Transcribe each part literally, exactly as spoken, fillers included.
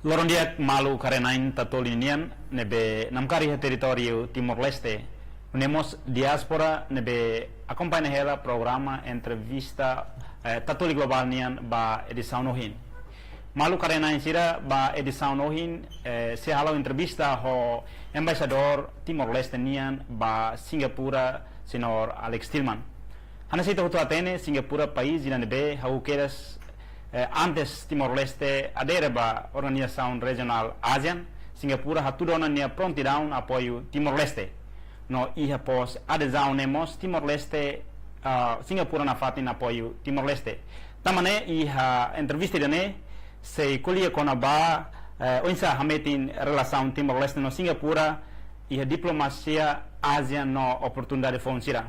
Loron di'ak maluk karenain Tatoli nian ne'ebé namkari iha territóriu Timor-Leste. Nune'e mós diáspora ne'ebé akompaña hela programa entrevista, eh, Tatoli Global nian ba edisaun ohin. Maluk karenain sira, ba edisaun ohin, eh, sei halo entrevista ho embaixadór Timor-Leste nian ba Singapura, señór Alex Tilman. Hanesan ita hotu hatene, Singapura país ida ne'ebé hahú kedas, eh, antes Timor-Leste adere ba organizasaun rejionál ASEAN, Singapura hatudu ona nia prontidaun apoiu Timor-Leste. No iha pós adezaun ne'e mós Timor-Leste, ah, Singapura nafatin apoiu Timor-Leste. Tanba ne'e iha entrevista ida-ne'e sei ko'alia kona-ba, eh, oinsá hametin relasaun Timor-Leste no Singapura iha diplomasia ASEAN no oportunidade foun sira.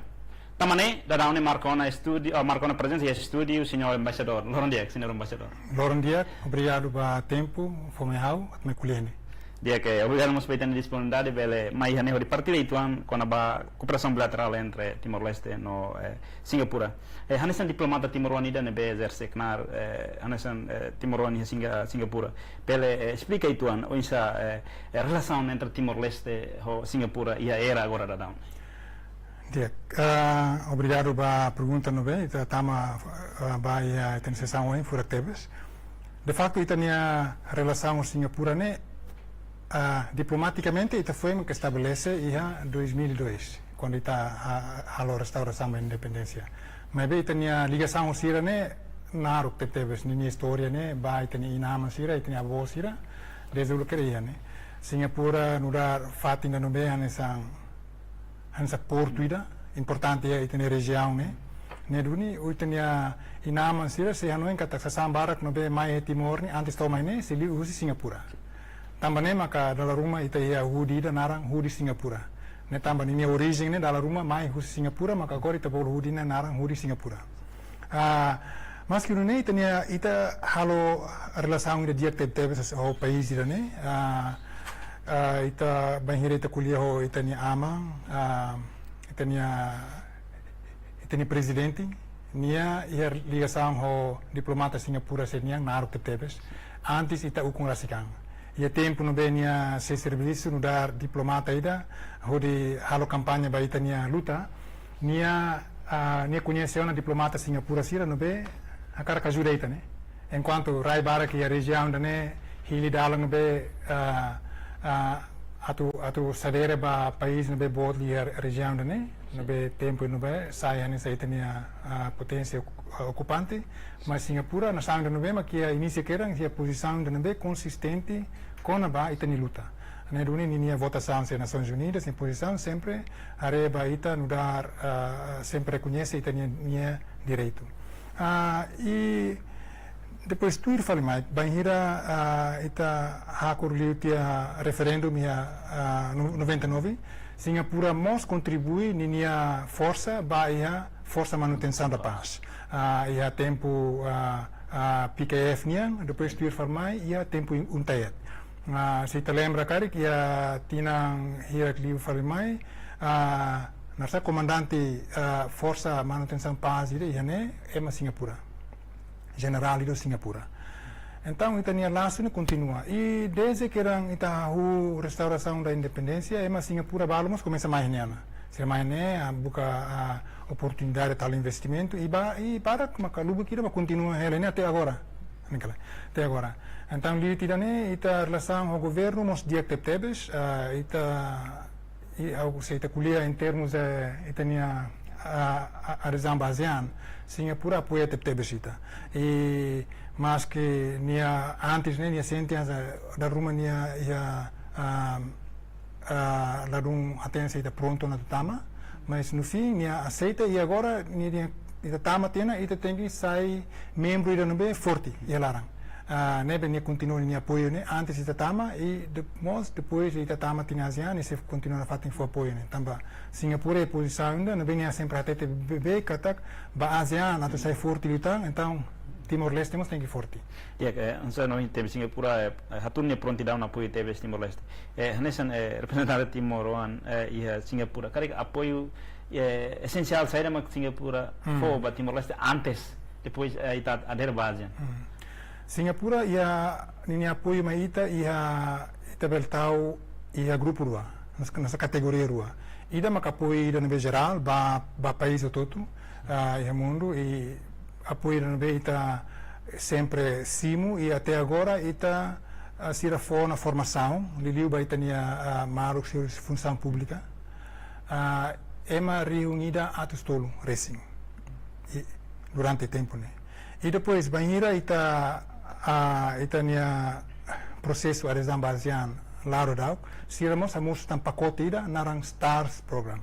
Tanba ne'e, daudaun ne'e marka ona estúdiu, ah, marka ona prezensa iha estúdiu, señór embaixadór. Loron di'ak, señór embaixadór. Loron di'ak, obrigadu ba tempu fó mai ha'u atu mai ko'alia ne'e. Di'ak, obrigadu mós ba ita-nia disponibilidade, bele mai iha ne'e hodi partilla uitoan kona-ba kooperasaun bilaterál entre Timor-Leste no, eh, Singapura. Eh, hanesan diplomata timoroan ida ne'ebé ezerse knaar, eh, hanesan, eh, timoroan iha Singa-, Singapura. Bele, eh, esplika uitoan, oinsá, eh, eh, relasaun entre Timor-Leste ho Singapura iha era agora daudaun. Di'ak, ah, obrigadu ba pergunta ne'ebé ita tama, ah, ba iha ita-nia sesaun ohin, furak tebes. De faktu, ita-nia relasaun ho Singapura ne'e, ah, diplomatikamente ita foin mak estabelese iha dois mil e dois, kuandu ita, ah, halo restaurasaun ba independénsia. Maibé ita-nia ligasaun ho sira ne'e naruk tebetebes, ninia istória ne'e ba ita-nia inan-aman sira, ita-nia avó sira, dezde uluk kedas iha ne'e. Singapura nu'udar fatin ida ne'ebé hanesan, hanesan portu ida importante iha ita-nia rejiaun ne'e. Ne'e duni, ita-nia inan-aman sira sei hanoin katak sasán barak ne'ebé mai iha Timor ne'e, antes to'o mai ne'e, sei liu husi Singapura. Tanba ne'e maka dala ruma ita iha hudi ida naran hudi Singapura. Ne'e tanba ninia orijen ne'e dala ruma mai husi Singapura, maka agora ita bolu hudi ne'e naran hudi Singapura. Ah, maski nune'e ita-nia, ita halo relasaun ida di'ak tebetebes ho país ida-ne'e. Ah, ah, ita bainhira ita ko'alia ho ita-nia aman, ah, ita-nia, ita-nia prezidente, nia iha ligasaun ho diplomata Singapura sira-nian naruk tebetebes. Antes ita ukun rasik an. Iha tempu ne'ebé nia sei servisu nu'udar diplomata ida, hodi halo kampaña ba ita-nia luta, nia, ah, nia koñese ona diplomata Singapura sira ne'ebé hakarak ajuda ita ne'e. Enkuantu rai barak iha rejiaun ida-ne'e hili dalan ne'ebé, ah, ah, atu, atu sadere ba país ne'ebé boot iha rejiaun ida-ne'e, ne'ebé tempu ne'ebé sai hanesan ita-nia, ah, poténsia oku-, ah, okupante, mas Singapura nasaun ida ne'ebé mak iha inísiu kedas iha pozisaun ida ne'ebé konsistente kona-ba ita-nia luta. Ne'e duni ninia votasaun iha Nasoins Unidas, nia pozisaun sempre haree ba ita nu'udar, ah, sempre rekoñese ita-nia, nia direitu. Ah, i depois tuir fali mai, bainhira, ah, ita hakur liu tiha referendum iha, ah, no-, noventa e nove, Singapura mós kontribui ninia forsa ba iha Forsa Manutensaun da Pás. Ah, iha tempu, ah, ah, P K F nian, depois tuir fali mai iha tempu UNTAED. Ah, se ita lembra karik, iha tinan hirak liu fali mai, ah, naran sá, komandante, ah, Forsa Manutensaun Pás ida iha ne'e, ema Singapura. Jenerál ida Singapura. Entaun, ita-nia lasu ne'e kontinua. I dezde kedas ita hahú restaurasaun da independénsia, ema Singapura balu mós komesa mai iha ne'e ona. Sira mai iha ne'e, ah, buka, ah, oportunidade atu halo investimentu, i ba, i barak maka lubuk ida mak kontinua hela ne'e até agora. Ne'e kala, até agora. Entaun, liu tiha ne'e, ita relasaun ho governu mós di'ak tebetebes, ah, ita, i ha'u, se ita ko'alia em termos de, ita-nia, ah, ah, adezaun ba ASEAN, Singapura apoia tebetebes ita. I maski nia antes ne'e, nia sente hanesan dala ruma nia iha, ah, ah, ladún hatene se ita prontu ona atu tama, mas no fim nia aseita, i agora nia, nia, ita tama tiha ona, ita tenke sai membru ida ne'ebé forte iha laran. Ah, ne'ebé nia kontinua nia apoiu ne'e antes ita tama, i de-, mós depois ita tama tiha ona ASEAN, nia sei kontinua nafatin fó apoiu ne'e. Tanba Singapura iha pozisaun ida ne'ebé nia sempre hatete be-, be-, katak ba ASEAN atu sai forte liután, entaun Timor-Leste mós tenke forte. Di'ak, eh, hanesan ohin tebes Singapura, eh, eh, hatudu nia prontidaun apoiu tebes Timor-Leste. Eh, hanesan, eh, reprezentante timoroan, eh, iha Singapura. Karik apoiu, eh, esensiál saida mak Singapura, hmm, fó ba Timor-Leste antes, depois, eh, ita adere ba ASEAN? Hmm. Singapura iha ninia apoiu mai ita iha, ita bele tau iha grupu rua, nasa, nasa kategoria rua. Ida maka apoiu ida ne'ebé jerál ba, ba país hotu-hotu, ah, iha mundu, i apoiu ida ne'ebé ita sempre simu, i até agora ita, ah, sira fó ona formasaun, liuliu ba ita-nia, ah, maluk sira husi funsaun públika. Ah, ema rihun ida atus tolu resin. I durante tempu ne'e. I depois, bainhira ita, ah, ita-nia prosesu adezaun ba ASEAN la'o daudaun, sira mós hamosu tan pakote ida naran STARS program.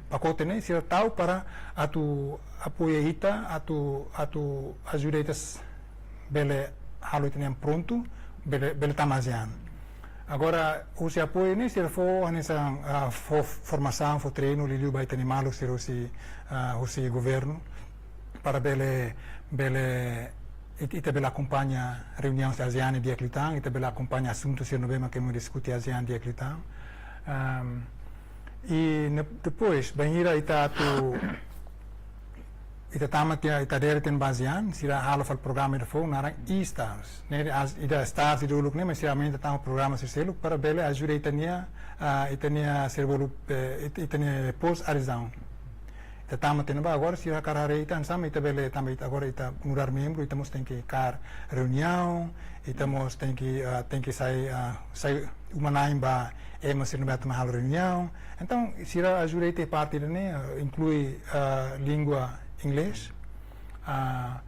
Pakote ne'e sira tau para atu apoia ita, atu, atu ajuda ita s-, bele halo ita-nian prontu, bele, bele tama ASEAN. Agora, husi apoiu ne'e sira fó hanesan, ah, fó formasaun, fó treinu, liuliu ba ita-nia maluk sira husi, ah, husi governu, para bele, bele, it-, ita bele akompaña reuniaun ASEAN di'ak liután, ita bele akompaña asuntu sira ne'ebé mak ema diskute ASEAN di'ak liután. Ahm, i ne-, depois, bainhira ita atu, ita tama tiha, ita adere tiha ba ASEAN, sira halo fali programa ida foun naran e-STARS. Ne'e, as-, ida STARS ida uluk ne'e, mas sira aumenta tan programa sira seluk para bele ajuda ita-nia, ah, ita-nia sira bolu, eh, it-, ita-nia pós adezaun. Ita tama tiha ne'ebá, agora sira hakarak haree ita hanesan mak ita bele tama, ita agora ita nu'udar membru, ita mós tenke kaer reuniaun, ita mós tenke, ah, tenke sai, ah, sai uma-na'in ba ema sira ne'ebé atu mai halo reuniaun. Entaun, sira ajuda ita iha parte ida-ne'e, ah, inklui, ah, língua inglés. Ah,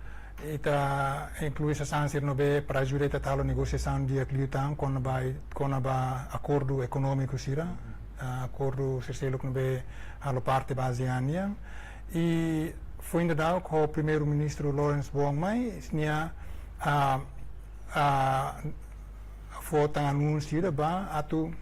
ita inklui sasán sira ne'ebé para ajuda ita atu halo negosiasaun di'ak liután kona-ba, kona-ba akordu ekonómiku sira, ah, akordu sira seluk ne'ebé halo parte ba ASEAN nian. I foin daudauk ho Primeiru-Ministru Lawrence Wong mai, nia, ah, ah, fó tan anúnsiu ida ba atu,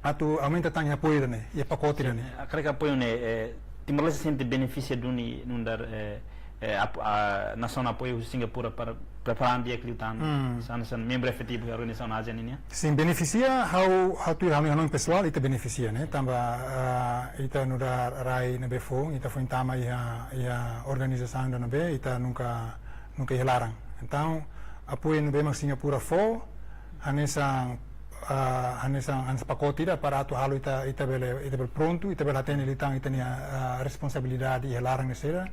atu aumenta tan iha apoiu ida-ne'e, iha pakote ida-ne'e. Sin, eh, karik apoiu ne'e, eh, Timor-Leste sente benefísiu duni nu'udar, eh, eh, ap-, ah, nasaun apoiu Singapura para prepara an di'ak liután, Hmm. hanesan, hanesan membru efetivu iha organizasaun ASEAN nian? Sin, benefisia, ha'u, ha'u tuir ha'u-nia hanoin pesoál, ita benefisia, ne'e? Tanba, ah, ita nu'udar rai ne'ebé foun, ita foin tama iha, iha organizasaun ida ne'ebé, ita nunka, nunka iha laran. Entaun, apoiu ne'ebé mak Singapura fó, hanesan, ah, hanesan, hanesan pakote ida para atu halo ita, ita bele, ita bele prontu, ita bele hatene liután ita-nia, ah, responsabilidade iha laran ne'e sira,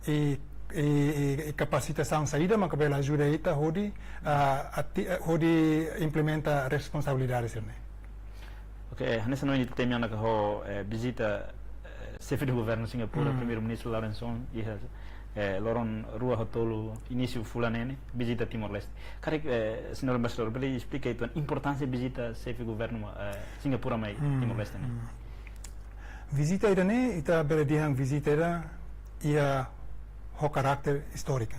i, i, i, i kapasitasaun saida maka bele ajuda ita hodi, ah, ati-, eh, hodi implementa responsabilidade sira-ne'e. Ok, eh, hanesan ohin ita temi ona katak ho, eh, vizita, eh, Xefe do Governu Singapura, Hmm. Primeiru-Ministru Lawrence Wong, iha, eh, loron rua ho tolu inísiu fulan ne'e, vizita Timor-Leste. Karik, eh, Señór Embaixadór, bele esplika uitoan importánsia vizita Xefe Governu, eh, Singapura mai Hmm, Timor-Leste ne'e? Hmm. Vizita ida-ne'e, ita bele dehan vizita ida iha ho karáter istóriku.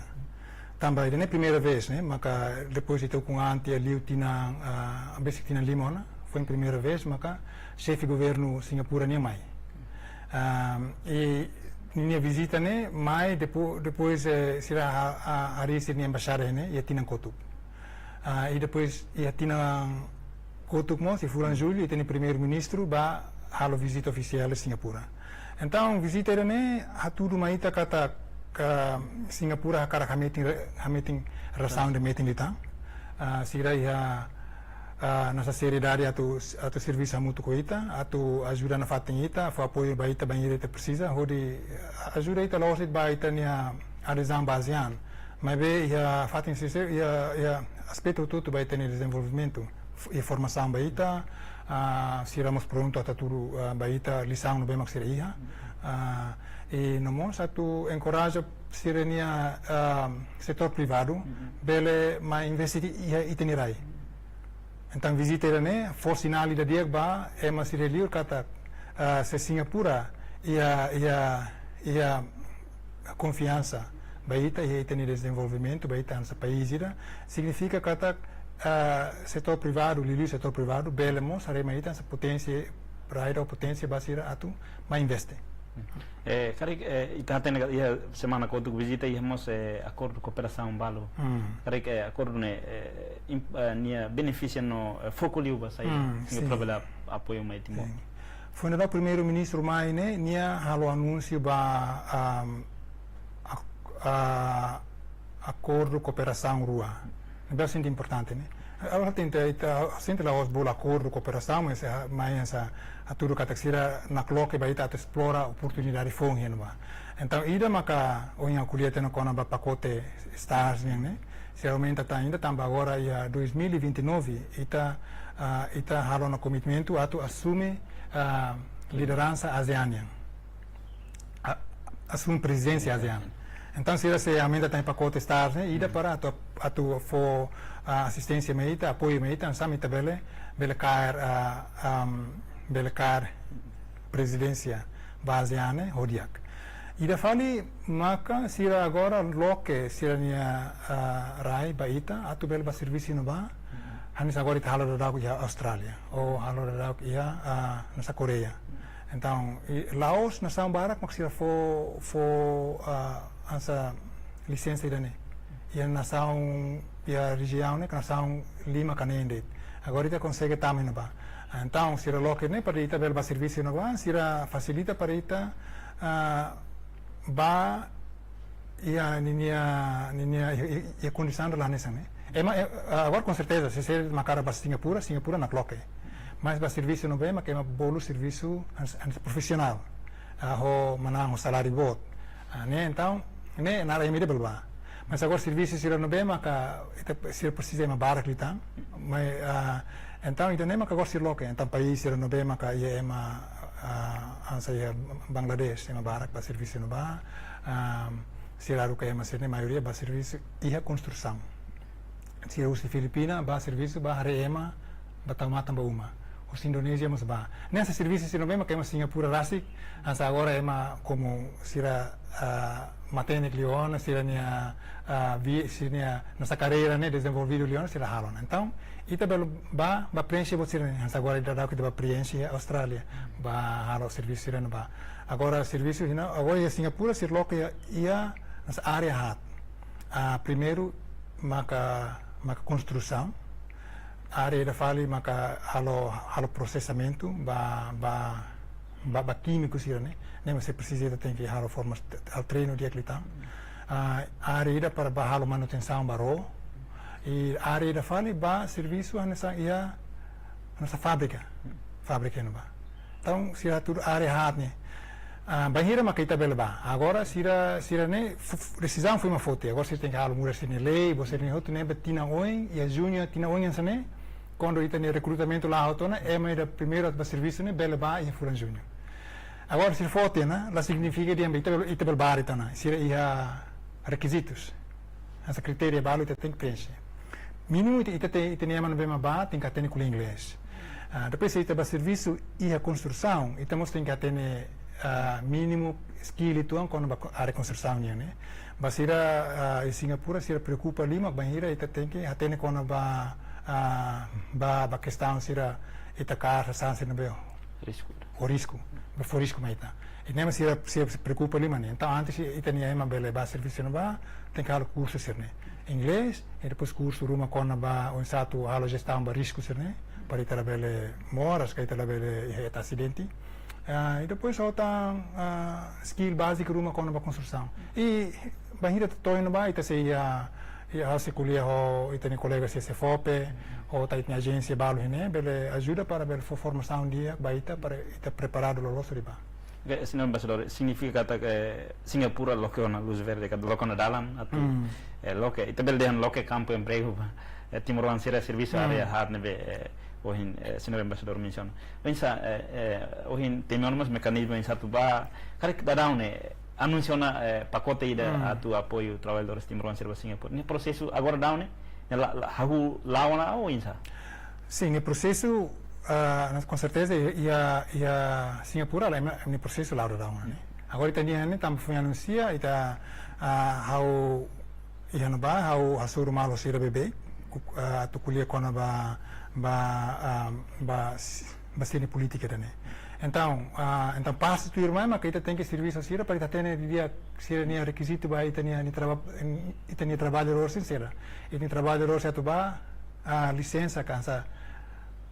Tanba ida-ne'e primeira vez, ne'e, maka depois ita ukun an tiha liu tinan, ah, besik tinan lima ona, foin primeira vez maka Xefe Governu Singapura nian mai. Ah, i ninia vizita ne'e mai depo-, depois, eh, sira ha-, ha-, harii sira-nia embaixada ne'e iha tinan kotuk. Ah, i depois iha tinan kotuk mós, iha fulan Jullu, ita-nia Primeiru-Ministru bá halo vizita ofisiál iha Singapura. Entaun, vizita ida-ne'e hatudu mai ita katak, ka Singapura hakarak hametin re-, hametin rasaun ida metin liután. Ah, sira iha, ah, hanesan seriedade atu, atu servisu hamutuk ho ita, atu ajuda nafatin ita, fó apoiu ba ita bainhira ita presiza, hodi, ah, ajuda ita la'ós de'it ba ita-nia adezaun ba ASEAN. Maibé iha fatin sira, iha, iha aspetu hotu-hotu ba ita-nia dezenvolvimentu. F-, i formasaun ba ita, ah, sira mós prontu atu hatudu, ah, ba ita lisaun ne'ebé mak sira iha. Ah, i no mós atu enkoraja sira-nia, ah, setór privadu, Mhm. bele mai investe iha ita-nia rai. Entaun vizita ida-ne'e fó sinál ida di'ak ba ema sira liur katak, ah, se Singapura iha, iha, iha konfiansa ba ita, iha ita-nia dezenvolvimentu, ba ita hanesan país ida, signifika katak, ah, setór privadu, liuliu setór privadu, bele mós haree mai ita hanesan poténsia, rai ida ho poténsia ba sira atu mai investe. Eh, karik, eh, ita hatene katak iha semana kotuk vizita iha mós, eh, akordu kooperasaun balu. Hmm. Karik, eh, akordu ne'e, eh, im-, eh, nia benefísiu no, eh, foku liu ba saida, Hmm, sin. Singapura bele ap-, apoiu mai Timor. Sin. Foin daudauk Primeiru-Ministru mai ne'e, nia halo anúnsiu ba, am, ak-, ah, akordu kooperasaun rua. Ne'ebé sente importante, ne'e. Agora tenta, ita sente la'ós bolu akordu kooperasaun, mas, ah, mas, ah, hatudu katak sira nakloke ba ita atu esplora oportunidade foun iha ne'ebá. Entaun, ida maka ohin ha'u ko'alia tiha ona kona-ba pakote STARS nian, ne'e. Sira aumenta tan ida tanba agora iha dois mil e vinte e nove, ita, ah, ita halo ona komitmentu atu asume, ah, lideransa ASEAN nian. A-, asume prezidénsia ASEAN. Entaun, sira sei aumenta tan pakote STARS, ne'e, ida para atu, atu fó, ah, asisténsia mai ita, apoiu mai ita, hanesan ita bele, bele kaer, ah, am, bele kaer prezidénsia ba ASEAN, ne'e, ho di'ak. Ida fali maka sira agora loke sira-nia, ah, rai ba ita, atu bele bá servisu iha ne'ebá, hanesan agora ita halo daudauk iha Austrália, ou halo daudauk iha, ah, hanesan Koreia. Entaun, i la'ós nasaun barak mak sira fó, fó, ah, hanesan lisensa ida-ne'e. Iha nasaun, iha rejiaun ne'e, nasaun lima ka neen de'it. Agora ita konsege tama iha ne'ebá. Entaun, sira loke ne'e para ita bele bá servisu iha ne'ebá, sira fasilita para ita, ah, bá iha ninia, ninia, iha, iha, iha kondisaun ida la hanesan ne'e. Ema, eh, agora com certeza, se sira mak hakarak bá Singapura, Singapura nakloke. Mas bá servisu iha ne'ebé mak ema bolu servisu hanesan, hanesan profisionál. Ah, ho manán, ho saláriu boot. Ah, ne'e, entaun, ne'e naran ema ida bele bá. Mas agora servisu sira iha ne'ebé maka ita, sira presiza ema barak liután. Mas, ah, entaun, ida-ne'e maka agora sira loke. Entaun, país sira iha ne'ebé maka iha ema, ah, hanesan iha Bangladesh, ema barak bá servisu iha ne'ebá. Ah, sira haruka ema sira-ne'e maioria bá servisu iha konstrusaun. Sira husi Filipina bá servisu, bá haree ema, bá tau matan ba uma. Husi Indonézia mós bá. Ne'e hanesan servisu sira iha ne'ebé maka ema Singapura rasik, hanesan agora ema komu sira, ah, matenek liu ona, sira-nia, ah, vi-, sira-nia, hanesan karreira ne'e dezenvolvidu liu ona, sira halo ona. Entaun, ita bele bá, bá preenxe buat sira-ne'e, hanesan agora ita daudauk ita bá preenxe iha Austrália, bá halo servisu sira-ne'e bá. Agora servisu iha ne'e, agora iha Singapura sira loke iha, iha hanesan área haat. Ah, primeiru maka, maka konstrusaun. Área ida fali maka halo, halo prosesamentu ba, ba, ba, ba kímiku sira-ne'e. Ne'e mós sei presiza ita tenke halo forma, halo treinu di'ak liután. Ah, área ida para bá halo manutensaun ba ró. I área ida fali bá servisu hanesan iha, hanesan fábrika. Fábrika iha ne'ebá. Entaun, sira hatudu área haat ne'e. Ah, bainhira maka ita bele bá. Agora sira, sira-ne'e fu-, fu-, desizaun foin mak foti. Agora sira tenke halo muda sira-nia lei, buat sira-ne'e hotu ne'ebé tinan oin, iha juñu tinan oin hanesan ne'e. Kuandu ita-nia rekrutamentu la'o hotu ona, ema ida primeiru atu bá servisu ne'e bele bá iha fulan juñu. Agora sira foti ona, la signifika dehan ita bele, ita bele bá de'it ona. Sira iha rekizitus. Hanesan kritéria balu ita tenke preenxe. Mínimu ita, ita te-, ita-nia ema ne'ebé mak bá, tenke hatene ko'alia inglés. Ah, depois se ita bá servisu iha konstrusaun, ita mós tenke hatene, ah, mínimu skill uitoan kona-ba ko-, área konstrusaun nian, ne'e. Ba sira, ah, iha Singapura, sira preokupa liu mak bainhira ita tenke hatene kona-ba, ah, ba, ba kestaun sira ita kaer sasán sira ne'ebé risku. Ho risku. Ba fó risku mai ita. I ne'e mak sira, sira preokupa liu mak ne'e. Entaun, antes ita-nia ema bele bá servisu iha ne'ebá, tenke halo kursu sira-ne'e. Inglés, i depois kursu ruma kona-ba oinsá atu halo jestaun ba risku sira-ne'e, para ita labele moras, ka ita labele iha asidente. Ah, i depois ho tan, ah, skill báziku ruma kona-ba konstrusaun. I bainhira ita to'o iha ne'ebá, ita sei, ah, i ha'u sei ko'alia ho ita-nia kolega sira SEFOPE, ho ita-nia ajénsia balu iha ne'e, bele ajuda para bele fó formasaun di'ak ba ita, para ita preparadu loloos hodi bá. Oke, señór Embaixadór, signifika katak Singapura loke ona luz verde, katak loke ona dalan, atu, Hmm. eh, loke, ita bele dehan loke kampu empregu ba, eh, timoroan sira servisu Hmm. área haat ne'ebé, eh, ohin, eh, señór Embaixadór mensiona. Oinsá, eh, eh, ohin temi ona mós mekanizmu oinsá atu bá, karik daudaun ne'e, anunsia ona, eh, pakote ida Hmm. atu apoiu traballadores timoroan sira ba Singapura. Ne'e prosesu agora daudaun ne'e, ne'e la, la, hahú la'o ona oinsá? Sin, ne'e prosesu, ah, com certeza, iha, iha, iha Singapura, la, ne'e prosesu la'o daudaun ona, ne'e. Agora ita-nia ne'e tanba foin anunsia, ita, ah, ha'u iha ne'ebá, ha'u hasoru malu sira beibeik, ku-, ah, atu ko'alia kona-ba, ba, ah, ba s-, ba sira-nia polítika ida-ne'e. Entaun, ah, entaun pasu tuirmai maka ita tenke servisu sira para ita hatene didi'ak sira-nia rekizitu ba ita-nia, nia traba-, ita-nia traballadór sira. Ita-nia traballadór sira atu bá, ah, lisensa ka hanesan,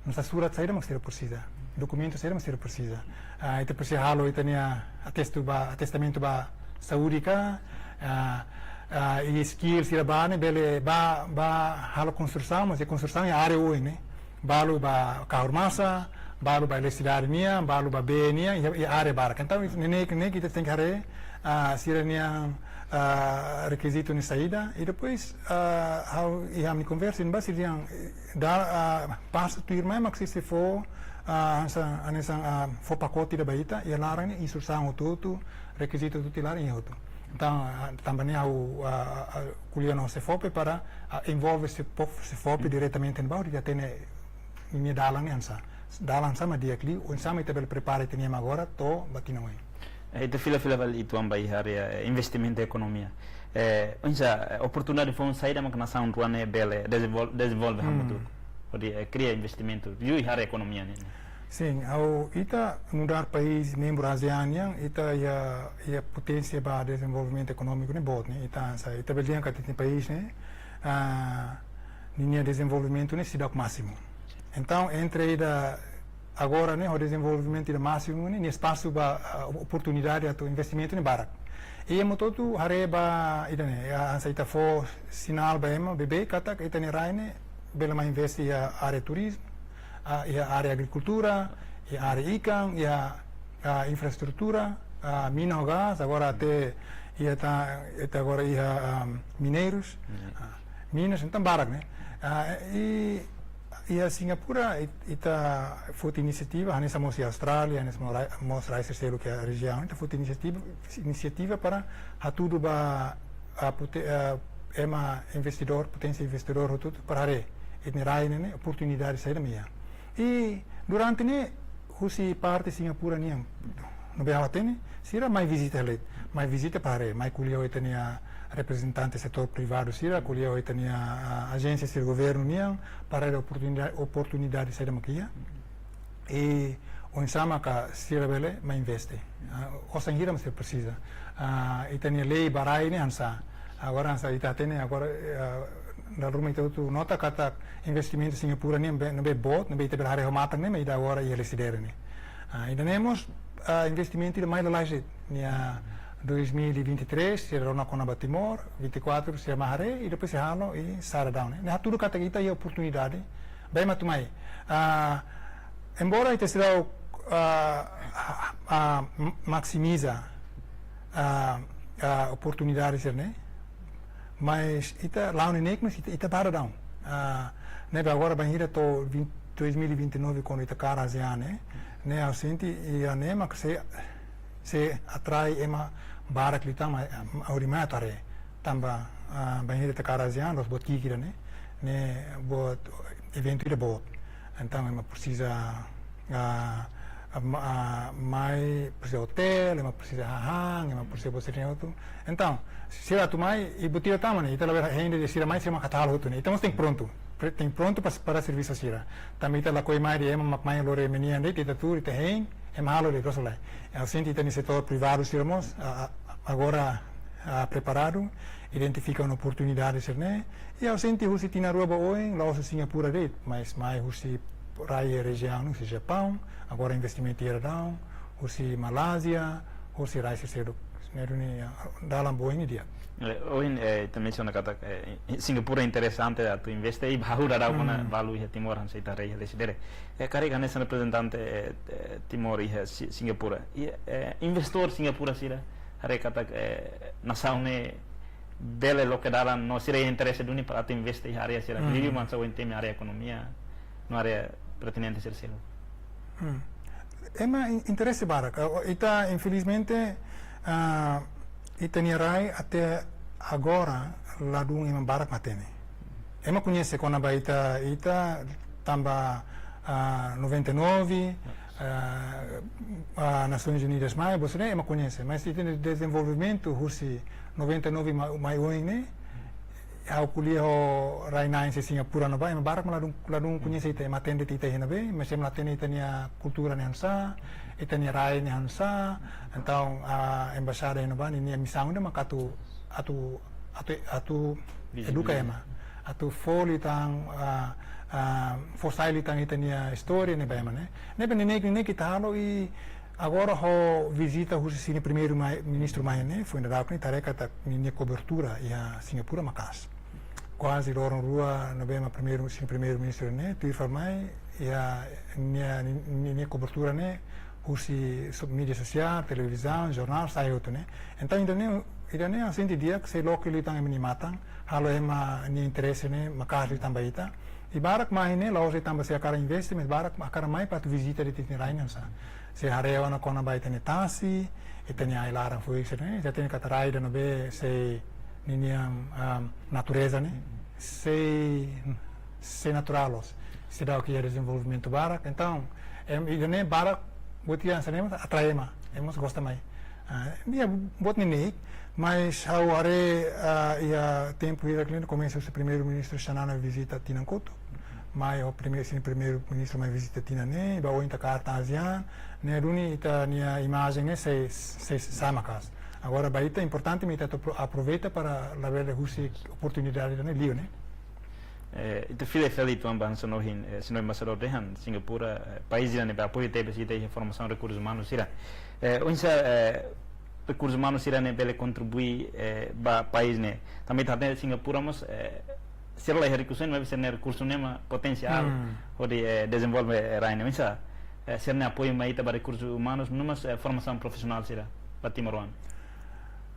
hanesan surat saida mak sira presiza. Dokumentu saida mak sira presiza. Ah, ita presiza halo ita-nia atestu ba, atestamentu ba saúde ka, ah, ah, i skill sira ba ne'e bele ba, ba halo konstrusaun, mas iha konstrusaun iha área oin ne'e. Balu ba kahur masa, balu ba eletrisidade nian, balu ba bee nian, iha, iha área barak. Entaun, neineik, neineik ita tenke haree, ah, sira-nian, ah, rekizitu ne'e saida, i depois, ah, ha'u iha ami konversa, ba sira-nian, eh, da, ah, pasu tuirmai mak sei fó, ah, hanesan, hanesan, ah, fó pakote ida ba ita, iha laran ne'e instrusaun hotu-hotu, rekizitu hotu-hotu iha laran iha hotu. Entaun, ah, tanba ne'e ha'u, ah, ah, ko'alia ho SEFOPE para, ah, envolve SEFOPE, SEFOPE diretamente ne'ebá, hodi hatene ninia dalan ne'e hanesan. Dalan hanesan mak di'ak liu, oinsá mak ita bele prepara ita-nia ema agora, to'o ba tinan oin. Eh, ita fila-fila fali uitoan ba iha área, eh, investimentu ekonomia. Eh, oinsá, eh, oportunidade foun saida mak nasaun rua ne'e bele dezenvol-, dezenvolve hamutuk. Hodi, eh, kria investimentu, liuliu iha área ekonomia ne'e. Sin, ha'u ita nu'udar país membru ASEAN nian, ita iha, iha poténsia ba dezenvolvimentu ekonómiku ne'e boot ne'e, ita hanesan, ita bele dehan katak ita-nia país ne'e, ah, ninia dezenvolvimentu ne'e seidauk másimu. Entaun, entre ida agora ne'e, ho dezenvolvimentu ida másimu ne'e, nia espasu ba, ah, oportunidade atu investimentu ne'e barak. I ema hotu-hotu haree ba ida ne'e, ah, hanesan ita fó sinál ba ema, beibeik katak ita-nia rai ne'e, bele mai investe iha área turizmu, ah, iha área agrikultura, iha área ikan, iha, ah, infraestrutura, ah, mina ho gás, agora até iha ta-, até agora iha, ah, mineirus, ah, minas, entaun barak ne'e. Ah, i, iha Singapura, it-, ita foti inisiativa, hanesan mós iha Austrália, hanesan mós rai-, mós rai seluk iha rejiaun, ita foti inisiativa, inisiativa para hatudu ba, ah, pote-, ah, ema investidór, poténsia investidór hotu-hotu para haree ita-nia rai ne'e ne'e oportunidade saida mak iha. I durante ne'e husi parte Singapura nian, ne'ebé ha'u hatene, sira mai vizita hela, mai vizita para haree, mai ko'alia ho ita-nia reprezentante setór privadu sira, ko'alia ho ita-nia, ah, ajénsia sira governu nian, para haree oportunida-, oportunidade saida mak iha. I oinsá maka sira bele mai investe. Ah, osan hira mak sira presiza. Ah, ita-nia lei ba rai ne'e hanesan. Agora hanesan ita hatene agora, ah, dala ruma ita hotu nota katak investimentu Singapura ne'e be, ne'ebé boot, ne'ebé ita bele haree ho matan ne'e, maibé ida agora iha lecidere ne'e. Ah, ida-ne'e mós, ah, investimentu ida mai lalais de'it. Iha dois mil e vinte e três, sira rona kona-ba Timor, vinte e quatro, sira mai haree, i depois sira halo, i sara daudaun ne'e. Ne'e hatudu katak ita iha oportunidade, ba ema atu mai. Ah, embora ita seidauk, ah, ah, ah, m-, maksimiza, ah, ah, oportunidade sira-ne'e, mas ita la'o neineik, mas ita, ita bá daudaun. Ah, ne'ebé agora bainhira to'o vinte, dois mil e vinte e nove, kuandu ita kaer ASEAN ne'e, ne'e ha'u sente, i ne'e mak sei, sei atrai ema barak liután mai, ah, hodi mai atu haree. Tanba, ah, bainhira ita kaer ASEAN, la'ós buat ki'ik ida ne'e, ne'e buat eventu ida boot. Entaun, ema presiza, ah, ah, ma-, ah, mai, presiza otél, ema presiza hahán, ema presiza buat sira-ne'e hotu. Entaun, sira atu mai, i buat ida tama ne'e, ita labele hein de'it sira mai, sira mak atu halo hotu ne'e. Ita mós tenke prontu. Pre-, tenke prontu pa, para servisu sira. Tanba ita lakohi mai de'it ema mak mai lori ema nian de'it, ita tuur, ita hein, ema halo de'it, loos ka lae. Ha'u sente ita-nia setór privadu sira mós, a, a, agora, ah, preparadu, identifika ona oportunidade sira-ne'e, i ha'u sente husi tinan rua ba oin, la'ós husi Singapura de'it, mas mai husi rai rejiaun, husi Japaun, agora investimentu iha daudaun, husi Malázia, husi rai seluk. Ne'e duni, ah, dalan ba oin ne'e di'ak. Eh, ohin, eh, ita mensiona katak, eh, Singapura interesante atu investe, i hahú daudaun ona balu iha Timor, hanesan ita haree iha lecidere. Eh, karik hanesan reprezentante, eh, eh, Timor iha Si-, Singapura. I, eh, investidór Singapura sira haree katak, eh, nasaun ne'e bele loke dalan no sira interese duni para atu investe iha área sira. Liuliu hanesan ohin temi área ekonomia, no área pertinente sira seluk. Hmm. Ema in-, interese barak. Ah, ita, infelizmente, ah, ita-nia rai até agora ladún ema barak mak hatene. Ema koñese kona-ba ita, ita tanba, ah, noventa e nove, ah, ah, Nasoins Unidas mai, buat sira-ne'e ema koñese. Mas ita-nia dezenvolvimentu husi noventa e nove ma-, mai oin ne'e, ha'u ko'alia ho rai-na'in sira Singapura ne'ebá, ema barak mak ladún, ladún koñese ita, ema hatene ita iha ne'ebé, mas ema la hatene ita-nia kultura ne'e hanesan, ita-nia rai ne'e hanesan. Entaun, ah, embaixada iha ne'ebá, ninia misaun ida mak atu, atu, atu, atu eduka ema. Atu fó liután, ah, ah, fó sai liután ita-nia istória ne'e ba ema ne'e. Ne'ebé neineik, neineik ita halo i, Agora ho vizita husi sira-nia primeiru mai-, ministru mai ne'e, foin daudauk ne'e ita haree katak ninia kobertura iha Singapura maka'as. Kuaze loron rua ne'ebé mak primeiru, sira-nia primeiru ministru ne'e, tuir fali mai, iha nia, nia, nia kobertura ne'e, husi so-, mídia sosiál, televizaun, jornál, sai hotu ne'e. Entaun, ida-ne'e, ida-ne'e ha'u sente di'ak, sei loke liután ema nia matan, halo ema nia interese ne'e maka'as liután ba ita. I barak mai ne'e, la'ós de'it tanba sira hakarak investe, mas barak hakarak mai para atu vizita de'it ita-nia rai ne'e oinsá. Sira haree ona kona-ba ita-nia tasi, ita-nia ai-laran foin sira-ne'e, ita hatene katak rai ida ne'ebé sei ninia, um, natureza ne'e, sei, sei naturál loos. Seidauk iha dezenvolvimentu barak. Entaun, em, ida-ne'e barak, buat ida hanesan ne'e mós atrai ema, ema mós gosta mai. Ah, nia buat neineik, mas ha'u haree, ah, iha tempu hirak liu komesa husi primeiru-ministru Xanana vizita tinan kotuk. Mai ho primeiru, sira-nia primeiru-ministru mai vizita tinan ne'e, ba oin ita kaer tan ASEAN, ne'e duni ita-nia imajen ne'e sei, sei sa'e maka'as. Agora, ba ita importante mak ita atu apro-, aproveita para labele husik oportunidade ne'e liu ne'e. Eh, ita fila fali tuan ba hanesan ohin, eh, hanesan ohin embaixadór dehan, Singapura, eh, país ida ne'ebé apoia tebes ita iha formasaun rekursus umanus sira. Eh, oinsá, eh, rekursus umanus sira-ne'e bele kontribui, eh, ba país ne'e. Tanba ita hatene Singapura mós, eh, sira la iha rikusoin, mas sira-nia rekursu ne'e mak potensiál, hmm, hodi, eh, dezenvolve, eh, rai ne'e. Oinsá, eh, sira-nia apoiu mai ita ba rekursus umanus, no mós, eh, formasaun profisionál sira ba timoroan.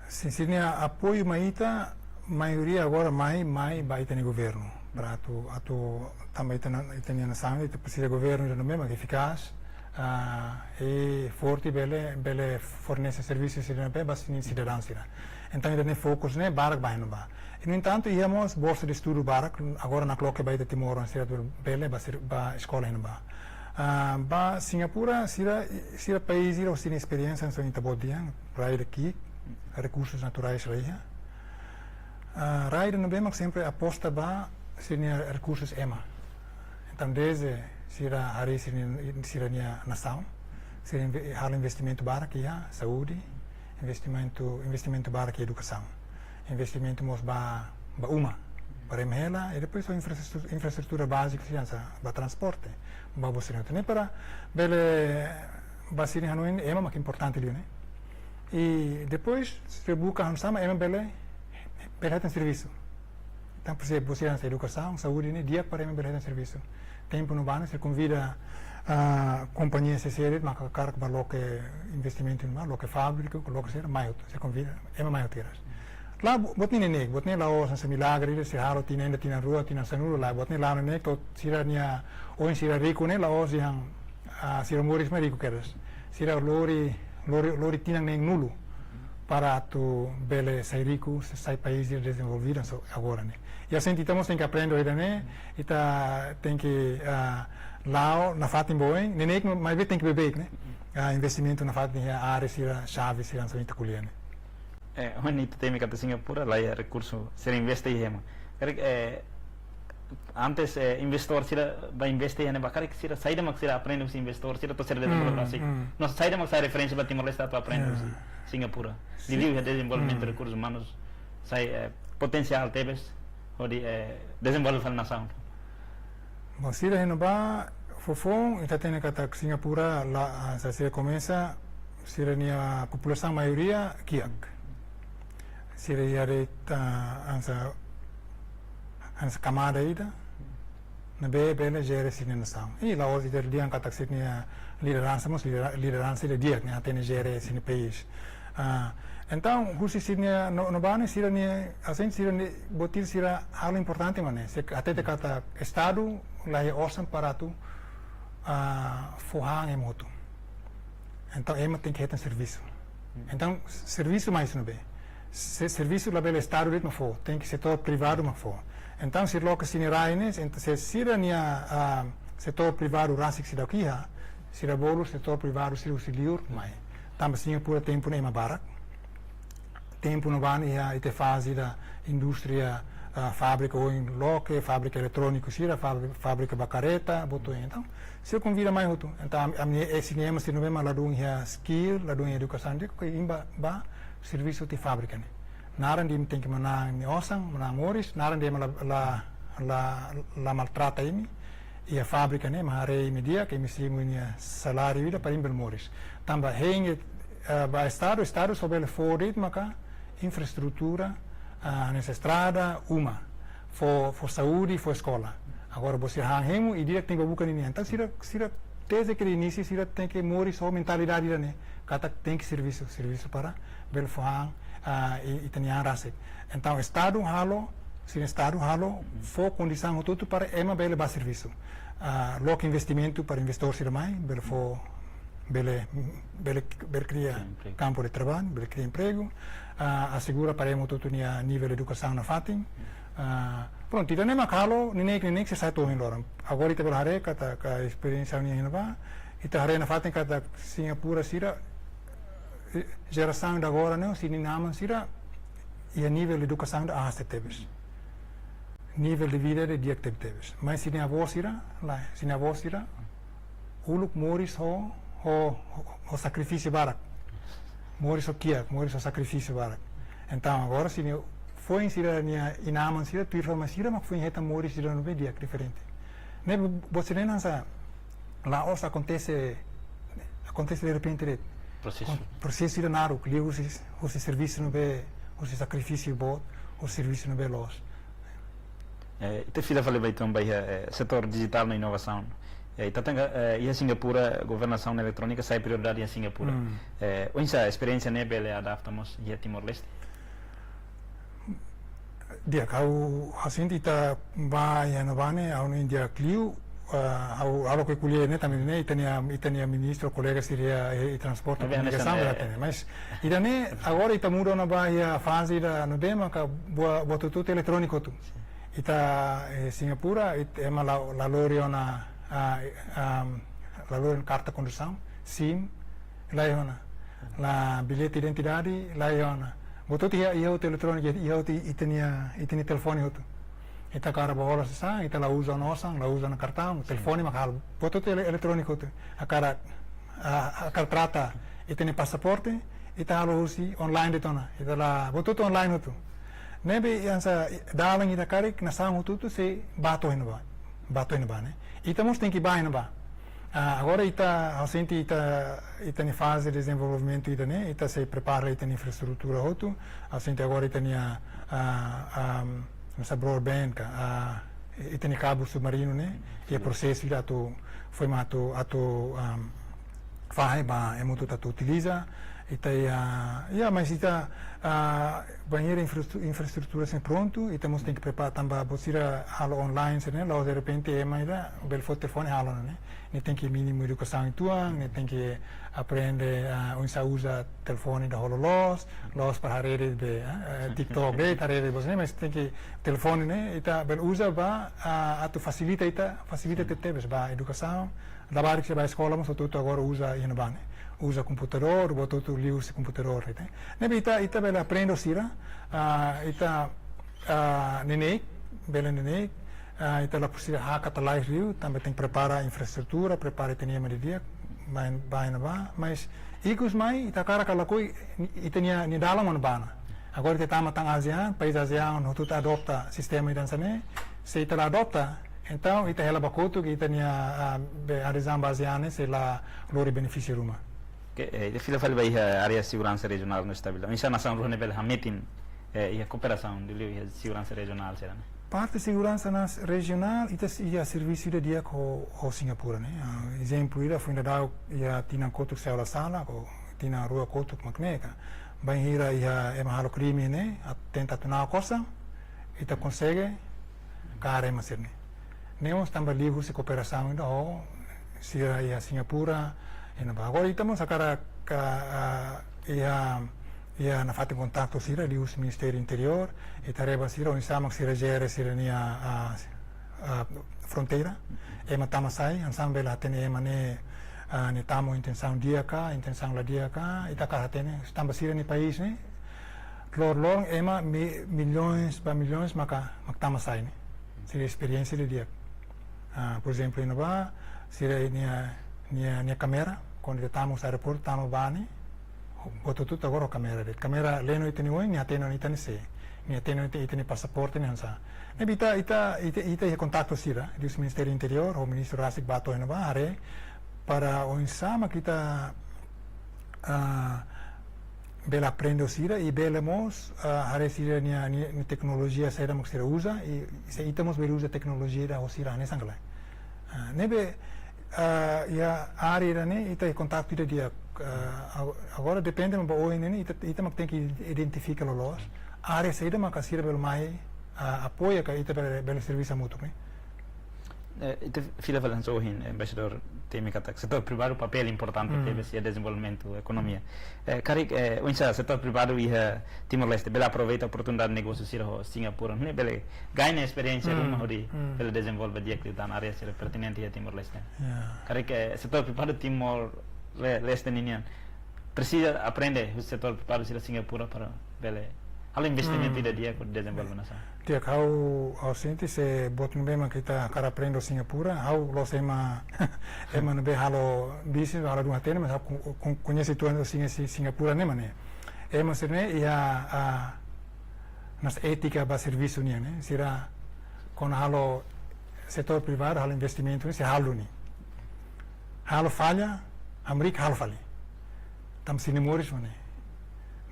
Sin, sira-nia apoiu mai ita, maioria agora mai, mai ba ita-nia governu. Para atu, atu tanba ita-nia, ita-nia nasaun, ita presiza governu ida ne'ebé mak efikás, ah, i forte bele, bele fornese servisu sira-ne'e ba sira-nia sidadaun sira. Entaun, ita-nia fokus ne'e barak ba iha ne'ebá. I, no entantu, iha mós bolsa de estudu barak, agora nakloke ba ita timoroan sira atu bele ba sir-, ba eskola iha ne'ebá. Ah, ba Singapura, sira, sira país ida ho sira-nia esperiénsia, hanesan ita-boot dehan, rai ida ki'ik, rekursus naturais la iha. Ah, rai ida ne'ebé mak sempre aposta ba sira-nia rekursus ema. Entaun, dezde sira harii sira-nia, sira-nia nasaun, sira inve-, halo investimentu barak iha saúde, investimentu, investimentu barak iha edukasaun, investimentu mós ba, ba uma, para ema hela, i depois ho infraestru-, infraestrutura bázika sira hanesan ba transporte, ba buat sira-ne'e. Ne'e para bele ba sira-nia hanoin ema mak importante liu ne'e. I depois, sira buka hanesan ema bele, bele hetan servisu. Entaun, por ezemplu, buat sira hanesan edukasaun, saúde ne'e di'ak para ema bele hetan servisu. Tempu ne'ebá ne'e, sira konvida, ah, kompañia sira-ne'e mak hakarak ba loke investimentu ne'ebá, loke fábrika, loke sira, mai hotu, sira konvida, ema mai hotu kedas. La, bu-, buat ne'e neineik, buat ne'e la'ós hanesan milagre, sira halo tinan ida, tinan rua, tinan sanulu, lae, buat ne'e la'o neineik, to'o sira-nia, ohin sira riku ne'e, la'ós dehan, ah, sira moris mak riku kedas. Sira lori, lori, lori tinan neen-nulu para atu bele sai riku, sai país dezenvolvidu hanesan agora ne'e. I ha'u sente ita mós tenke aprende ho ida-ne'e, ita tenke, ah, la'o nafatin ba oin, neineik maibé tenke beibeik ne'e. Ah, investimentu nafatin iha área sira xave sira hanesan ita ko'alia ne'e. Eh, ohin ita temi katak Singapura la iha rekursu, sira investe iha ema. Karik, eh, antes, eh, investidór sira ba investe iha ne'ebá, karik sira saida mak sira aprende husi investidór sira to'o sira dezenvolve rasik. Hmm. No saida mak sai referénsia ba Timor-Leste atu aprende husi Singapura. Sin. Liuliu iha dezenvolvimentu rekursus umanus, sai, eh, potensiál tebes hodi, eh, dezenvolve fali nasaun. Bom, sira iha ne'ebá, foufoun, ita hatene katak Singapura la, ah, hanesan sira komesa, sira-nia populasaun maioria kiak. Sira iha de'it, ah, hanesan, hanesan kamada ida ne'ebé bele jere sira-nia nasaun. I la'ós ita dehan katak sira-nia lideransa mós lidera-, lideransa ida di'ak ne'e, hatene jere sira-nia país. Ah, entaun, husi sira-nia no-, ne'ebá ne'e sira-nia, hanesan sira-nia, buat ida sira halo importante mak ne'e. Sira hatete katak Estadu la iha osan para atu, ah, fó han ema hotu. Entaun, ema tenke hetan servisu. Entaun, servisu mai husi ne'ebé? Se-, servisu labele Estadu de'it mak fó, tenke setór privadu mak fó. Entaun, sira loke sira-nia rai ne'e, ent-, se sira-nia, ah, setór privadu rasik seidauk iha, sira bolu setór privadu sira husi liur mai. Tanba Singapura tempu ne'e ema barak. Tempu ne'ebá ne'e iha ita faze ida indústria, ah, fábrika ohin loke, fábrika eletróniku sira, fábri-, fábrika ba kareta, buat oin. Entaun, sira konvida mai hotu. Entaun, ami, ami, eh, sira-nia ema sira ne'ebé mak ladún iha skill, ladún iha edukasaun, dehan katak imi bá, bá servisu tiha fábrika ne'e. Naran dehan imi tenke manán imi-nia osan, manán moris, naran dehan mak la, la, la, la maltrata imi. iha fábrika ne'e mak haree imi di'ak, imi simu imi-nia saláriu ida para imi bele moris. Tanba hein, eh, ba estadu, estadu só bele fó de'it maka infraestrutura, ah, hanesan estrada, uma, fó, fó saúde, fó eskola. Agora, bosira han hemu, imi di'ak tenke buka ninian. Entaun, sira, sira, desde inísiu, sira tenke moris ho mentalidade ida-ne'e, katak tenke servisu, servisu para bele fó han, ah, i, ita-nia an rasik. Entaun, estadu halo, sira estadu halo, fó kondisaun hotu-hotu para ema bele bá servisu. Ah, loke investimentu para investidór sira mai, bele fó, bele, bele, bele kria Kria empregu. kampu de traballu, bele kria empregu, ah, asegura para ema hotu-hotu nia nivel edukasaun nafatin. Ah, prontu, ita ne'e mak halo, neineik, neineik sei sai to'o ohin loron. Agora ita bele haree katak, ka esperiénsia ne'e iha ne'ebá, ita haree nafatin katak Singapura sira, eh, jerasaun ida agora ne'e, sira-nia inan-aman sira, iha nivel edukasaun ida aas tebetebes. Nivel de vida ida di'ak tebetebes. Mas sira-nia avó sira, lae, sira-nia avó sira, uluk moris ho, ho, ho, ho sakrifísiu barak. Moris ho kiak, moris ho sakrifísiu barak. Entaun, agora sira-nia foin sira-nia inan-aman sira, tuir fama sira, mak foin hetan moris sira ne'ebé di'ak diferente. Ne'e bo-, bosira ne'e hanesan la'ós akontese, akontese derrepente de'it. Prosesu. Kon-, prosesu ida naruk, liuhusi, husi servisu ne'ebé, husi sakrifísiu boot, husi servisu ne'ebé loos. Eh, ita fila fali ba ita-nia ba iha, eh, setór dijitál no inovasaun. Eh, ita hatene, eh, iha Singapura, governasaun eletrónika sai prioridade iha Singapura. Hmm. Eh, oinsá esperiénsia ne'e bele adapta mós iha Timor-Leste? Di'ak, ha'u, ha'u sente ita ba iha ne'ebá ne'e, ha'u-nia di'ak liu, ah, ha'u, ha'u loke ko'alia ne'e, tanba ne'e, ita-nia, ita-nia ministru, kolega sira iha, eh, transporte, Tapi hanesan, komunikasaun, eh, bele hatene. Mas, ida-ne'e, agora ita muda ona ba iha faze ida ne'ebé maka buat, buat hotu-hotu elektróniku hotu. Ita, eh, Singapura, it-, ema la, la lori ona, ah, ah, la lori ona karta kondusaun, sim, la iha ona. La billete identidade, la iha ona. Buat hotu iha, iha hotu eletróniku, iha hotu ita-nia, ita-nia telefone hotu. Ita hakarak bá hola sasán, ita la uza ona osan, la uza ona kartaun, telefone mak halo. Buat hotu ele-, eletróniku hotu. Hakarak, ah, hakarak trata ita-nia pasaporte, ita halo husi online de'it ona. Ita la, buat hotu online hotu. Ne'ebé hanesan dalan ida karik nasaun hotu-hotu sei bá to'o iha ne'ebá. Bá to'o iha ne'ebá, ne'e. Ita mós tenke bá iha ne'ebá. Ah, agora ita, ha'u sente ita, ita-nia faze dezenvolvimentu ida-ne'e, ita sei prepara ita-nia infraestrutura hotu. Ha'u sente agora ita-nia, ah, ah, hanesan broadband ka, ah, ita-nia kabu submarinu ne'e, iha prosesu ida atu, foin mak atu, atu, ah, fahe ba ema hotu atu utiliza, ita iha, iha, mas ita, ah, bainhira infrastru-, infraestrutura sei prontu, ita mós tenke prepara tanba bosira halo online sira-ne'e, la'ós derrepente ema ida bele foti telefone halo ona, ne'e. Nia tenke mínimu edukasaun uitoan, nia tenke aprende, ah, oinsá uza telefone ida ho loloos, la'ós para haree de'it, ah, eh, TikTok de'it, haree de'it, bosira ne'e, mas tenke telefone ne'e, ita bele uza ba, ah, atu fasilita ita, fasilita tebetebes ba edukasaun, labarik sira bá eskola mós hotu-hotu agora uza iha ne'ebá ne'e. Uza komputadór, buat hotu liuhusi komputadór, ita. Ne'ebé ita, ita bele aprende ho sira, ah, ita, ah, neineik, bele neineik, ah, ita la presiza hakat lalais liu, tanba tenke prepara infraestrutura, prepara ita-nia ema didi'ak, bá iha, bá iha ne'ebá, mas ikus mai, ita hakarak ka lakohi, ita-nia, nia dalan mak ne'ebá ona. Agora ita tama tan ASEAN, país ASEAN hotu-hotu adota sistema ida hanesan ne'e, se ita la adota, entaun ita hela ba kotuk, ita-nia, ah, be, adezaun ba ASEAN ne'e sei la lori benefísiu ruma. Oke, eh, ita fila fali ba iha área seguransa rejionál no estabilidade. Oinsá nasaun rua ne'e bele hametin, eh, iha kooperasaun, liuliu iha seguransa rejionál sira-ne'e. Parte seguransa nas-, rejionál, ita s-, iha servisu ida di'ak ho, ho Singapura ne'e. Ah, ezemplu ida foin daudauk iha tinan kotuk se ha'u la sala, ka tinan rua kotuk mak ne'e ka. Bainhira iha ema halo krime ne'e, at-, tenta atu na'ok osan, ita konsege kaer ema sira-ne'e. Ne'e mós tanba liuhusi kooperasaun ida ho sira iha Singapura, iha ne'ebá. Agora ita mós hakarak ka, ah, iha, iha nafatin kontaktu sira liuhusi Ministériu Interiór, ita haree ba sira, oinsá mak sira jere sira-nia, ah, ah, fronteira. Ema tama sai, oinsá bele hatene ema ne'e, ah, ne'e tama ho intensaun di'ak ka, intensaun la di'ak ka, ita hakarak hatene, tanba sira-nia país ne'e, loroloron ema mi-, milhões ba milhões maka, mak tama sai ne'e. Sira esperiénsia ida di'ak. Ah, por ezemplu, iha ne'ebá, sira-nia, nia, nia kámera, kuandu ita tama husi aeroportu, tama bá ne'e, buat hotu-hotu agora ho kámera de'it. Kámera leno ita-nia oin, nia hatene ona ita ne'e sé. Nia tene ita, ita-nia pasaporte ne'e hanesan. Ne'ebé ita, ita, ita, ita iha kontaktu sira, husi Ministériu Interiór, ho ministru rasik bá to'o iha ne'ebá, haree para oinsá mak ita, ah, bele aprende ho sira, i bele mós, ah, haree sira-nia, nia, nia teknolojia saida mak sira uza, i se ita mós bele uza teknolojia ida ho sira hanesan ka lae. Ah, ne'ebé, ah, iha área ida-ne'e, ita iha kontaktu ida di'ak, ah, ag-, agora depende mak ba oin ne'e, ita, ita mak tenke identifika loloos área saida maka sira bele mai, ah, apoia ka ita bele, bele servisu hamutuk ne'e. Eh, ita fila fali hanesan ohin, eh, Embaixadór temi katak setór privadu papél importante, hmm, tebes iha dezenvolvimentu ekonomia. Eh, karik, eh, oinsá setór privadu iha Timor-Leste bele aproveita oportunidade negósiu sira ho Singapura, ne'e bele gaña esperiénsia, hmm, ruma hodi, hmm, bele dezenvolve di'ak liután área sira pertinente iha Timor-Leste. Ya. Karik, eh, setór privadu Timor-Le-, Leste ninian presiza aprende husi setór privadu sira Singapura para bele halo investimentu, hmm, ida di'ak hodi dezenvolve nasaun. Di'ak, ha'u, ha'u sente se buat ne'ebé mak ita hakarak aprende ho Singapura, ha'u la'ós ema, ema ne'ebé halo bisnis, halo dun hatene, mas ha'u ko-, ko-, koñese tuan Singa-, Si-, Singapura ne'e mak ne'e. Ema sira-ne'e iha, ah, hanesan étika ba servisu nian, ne'e. Sira kuandu halo setór privadu, halo investimentu, ne'e, sira halo duni. Halo falla, hamriik halo fali. Tanba sira-nia moris mak ne'e.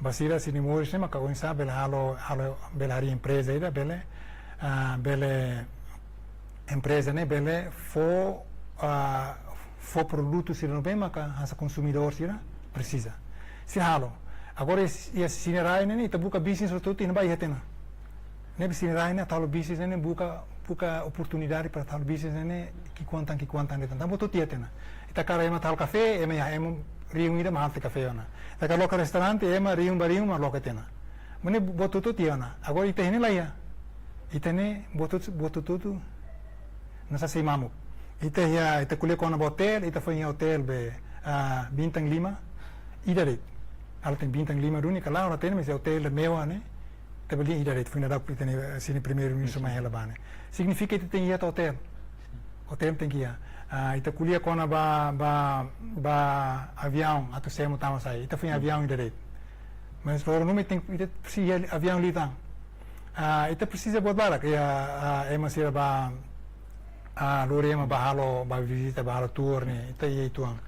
Ba sira, sira-nia moris ne'e maka oinsá bele halo, halo, bele harii empreza ida, bele, ah, bele empreza ne'e bele fó, ah, fó produtu sira ne'ebé maka hanesan konsumidór sira presiza. Sira halo. Agora, iha, iha sira-nia rai ne'e, ita buka bisnis hotu-hotu, iha ne'ebá iha tiha ona. Ne'ebé sira-nia rai ne'e atu halo bisnis ne'e, buka, buka oportunidade para atu halo bisnis ne'e, ki'ikoan tan, ki'ikoan tan de'it tan. Tanba hotu-hotu iha tiha ona. Ita hakarak ema atu halo kafé, ema iha, ema rihun ida mak halo tiha kafé ona. Ita hakarak loke restaurante, ema rihun ba rihun mak loke tiha ona. Maibé buat hotu-hotu iha ona. Agora ita iha ne'e laiha. Ita ne'e buat hotu-, buat hotu-hotu hanesan sei mamuk. Ita iha, ita ko'alia kona-ba otél, ita foin iha otél be, ah, bintang lima, ida de'it. Halo tenke bintang lima duni, ka lae, ha'u la hatene, mas otél mewah ne'e, ita bele dehan ida de'it, foin dadauk ita-nia, eh, sira-nia Primeiru-Ministru, sin, mai hela bá ne'e. Signifika ita tenke iha tiha otél. Otél tenke iha. Ah, ita ko'alia kona-ba, ba, ba aviaun, atu semo tama sai. Ita foin, hmm, aviaun ida de'it. Mas loron numa ita tenke, ita presiza aviaun liután. Ah, ita presiza buat barak, iha, ah, ema sira bá, ah, lori ema bá halo, bá vizita, bá halo tour ne'e, ita iha uitoan.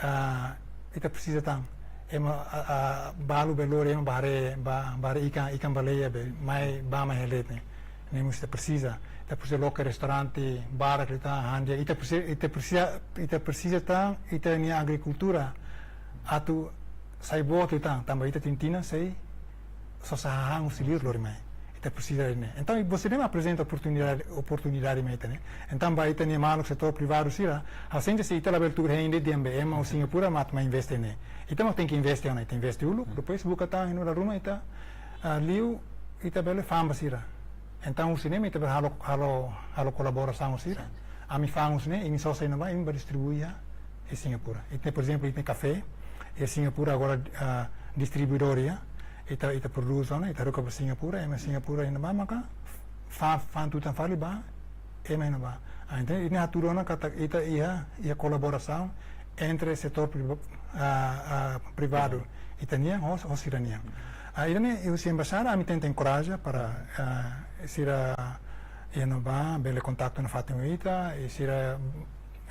Ah, ita presiza tan, ema, ah, ah, balu be lori ema bá haree, bá, bá haree ikan, ikan baleia be, mai, bá mai iha leten ne'e. Ne'e mós ita presiza, ita presiza loke restaurante barak liután, han di'ak, ita presiza, ita presiza, ita presiza tan, ita-nia agrikultura atu sai boot liután, tanba ita tinan-tinan sei sosa hahán husi liur lori mai. Ita presiza ne'e. Entaun, buat sira-ne'e mak aprezenta oportunidade, oportunidade mai ita ne'e. Entaun, ba ita-nia maluk setór privadu sira, ha'u sente se ita labele tuur hein de'it dehan be ema husi Singapura mak atu mai investe ne'e. Ita mak tenke investe ona, ita investe uluk, hmm, depois buka tan iha nu'udar ruma ita, ah, liu, ita bele fa'an ba sira. Entaun, husi ne'e mak ita bele halo, halo, halo kolaborasaun ho sira. Sin. Ami fa'an husi ne'e, imi sosa iha ne'ebá, imi bá distribui iha, iha Singapura. Ita, por ezemplu, ita-nia kafé, iha Singapura agora, ah, distribuidór iha, ita, ita prodús ona, ita haruka ba Singapura, ema Singapura iha ne'ebá maka fa'an, fa'an tutan fali ba ema iha ne'ebá. Ah, entaun, ita hatudu ona katak ita iha, iha kolaborasaun entre setór priva-, ah, ah, privadu, privadu, ita-nian ho, ho sira-nian. Ah, ida-ne'e, husi embaixada, ami tenta enkoraja para, ah, sira iha ne'ebá bele kontaktu nafatin ho ita, i sira,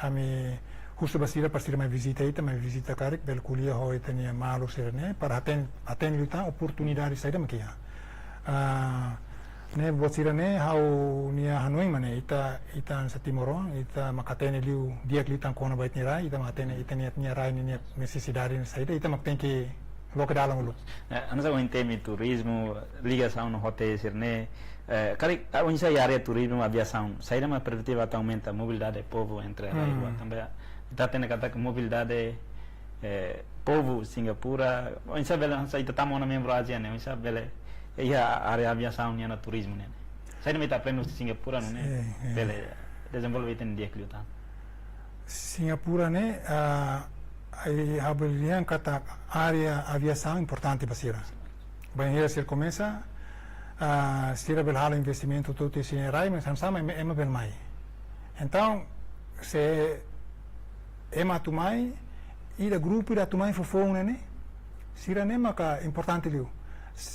ami husu ba sira para sira mai vizita ita, mai vizita karik, bele ko'alia ho ita-nia maluk sira-ne'e, para hatene, hatene liután oportunidade saida mak iha. Ah, ne'e buat sira-ne'e ha'u-nia hanoin mak ne'e, ita, ita hanesan timoroan, ita mak hatene liu di'ak liután kona-ba ita-nia rai, ita mak hatene ita-nia, nia rai, nia nesesidade saida, ita mak tenke loke dalan uluk. Eh, hanesan ohin temi turizmu, ligasaun ho hotéis sira-ne'e, eh, karik, ah, oinsá iha área turizmu, aviasaun, saida mak perspektiva atu aumenta mobilidade povu entre rai rua, hmm, tanba ita hatene katak mobilidade, eh, povu Singapura, oinsá bele, hanesan ita tama ona membru ASEAN ne'e, oinsá bele, iha área aviasaun nian no turizmu nian. Saida mak ita aprende husi Singapura nune'e, sin, eh, bele dezenvolve ita-nia di'ak liután. Singapura ne'e, ah, ai, ha'u bele dehan katak área aviasaun importante ba sira. Bainhira sira komesa, ah, sira bele halo investimentu hotu-hotu iha sira-nia rai, mas hanesan ema, ema bele mai. Entaun, se ema atu mai, ida grupu ida atu mai foufoun ne'e, sira-ne'e maka importante liu.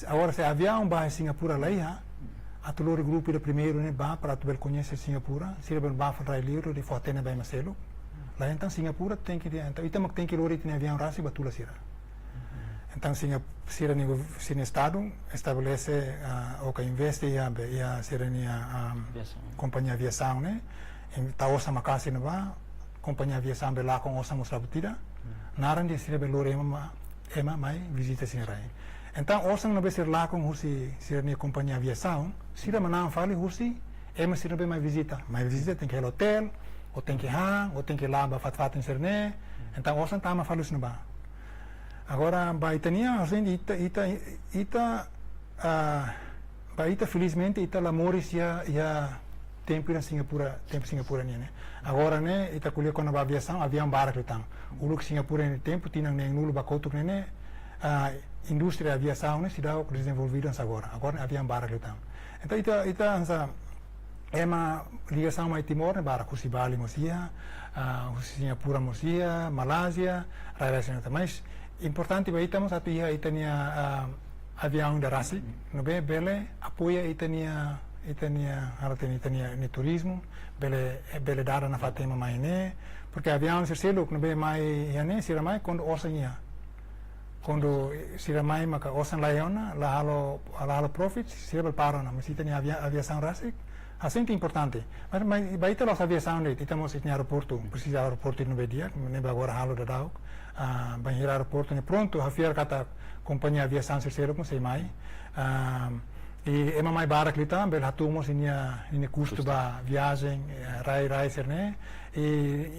Agora, se aviaun ba Singapura la iha, atu lori grupu ida primeiru ne'e ba para atu bele koñese Singapura, sira bele ba fali rai-li'ur hodi fó-hatene ba ema seluk. La iha, entaun Singapura tenke, entaun ita mak tenke lori ita-nia aviaun rasik ba tula sira. Entaun Singa-, sira-nia gov-, sira-nia estadu estabelese, ah, ou ka investe iha be, iha sira-nia, ah, Aviasaun. Kompañia aviasaun ne'e, em, tau osan maka'as iha ne'ebá, kompañia aviasaun bele lakon osan mós la buat ida, naran dehan sira bele lori ema ma-, ema mai vizita sira-nia rai. Entaun, osan ne'ebé sira lakon husi sira-nia kompañia aviasaun, sira manán fali husi ema sira ne'ebé mai vizita. Mai vizita tenke hela otél, ou tenke han, ou tenke la'o ba fatin-fatin sira-ne'e. Entaun, osan tama fali husi ne'ebá. Agora, ba ita-nia, hanesan ita, ita, ita, ah, ba ita, felizmente, ita la moris iha, iha tempu ida Singapura, tempu Singapura nian ne'e. Agora ne'e, ita ko'alia kona-ba aviasaun, aviaun barak liután. Uluk Singapura nia tempu, tinan neenulu ba kotuk ne'e ne'e, ah, indústria aviasaun ne'e seidauk dezenvolvidu hanesan agora. Agora ne'e aviaun barak liután. Entaun ita, ita hanesan ema ligasaun mai Timor ne'e barak, husi Bali mós iha, ah, husi Singapura mós iha, Malázia, rai-rai sira-ne'e. Mas importante ba ita mós atu iha ita-nia, ah, aviaun ida rasik, ne'ebé bele apoia ita-nia, ita-nia, halo hatene ita-nia, nia turizmu, bele, bele dada nafatin ema mai ne'e, porque aviaun sira seluk ne'ebé mai iha ne'e, sira mai kuandu osan iha. Kuandu sira mai maka osan la iha ona, la halo, la halo profit, sira bele para ona, mas ita-nia avia-, aviasaun rasik, hanesan ne'e importante. Mas, mas ba ita la'ós aviasaun de'it, ita mós ita-nia aeroportu, presiza aeroportu ne'ebé di'ak, ne'ebé agora halo daudaun, ah, bainhira aeroportu ne'e prontu, ha'u fiar katak kompañia aviasaun sira seluk mós sei mai. Ah, i ema mai barak liután, bele hatuur mós ninia, ninia kustu. Kustu ba viajen, eh, rai-rai sira-ne'e. I,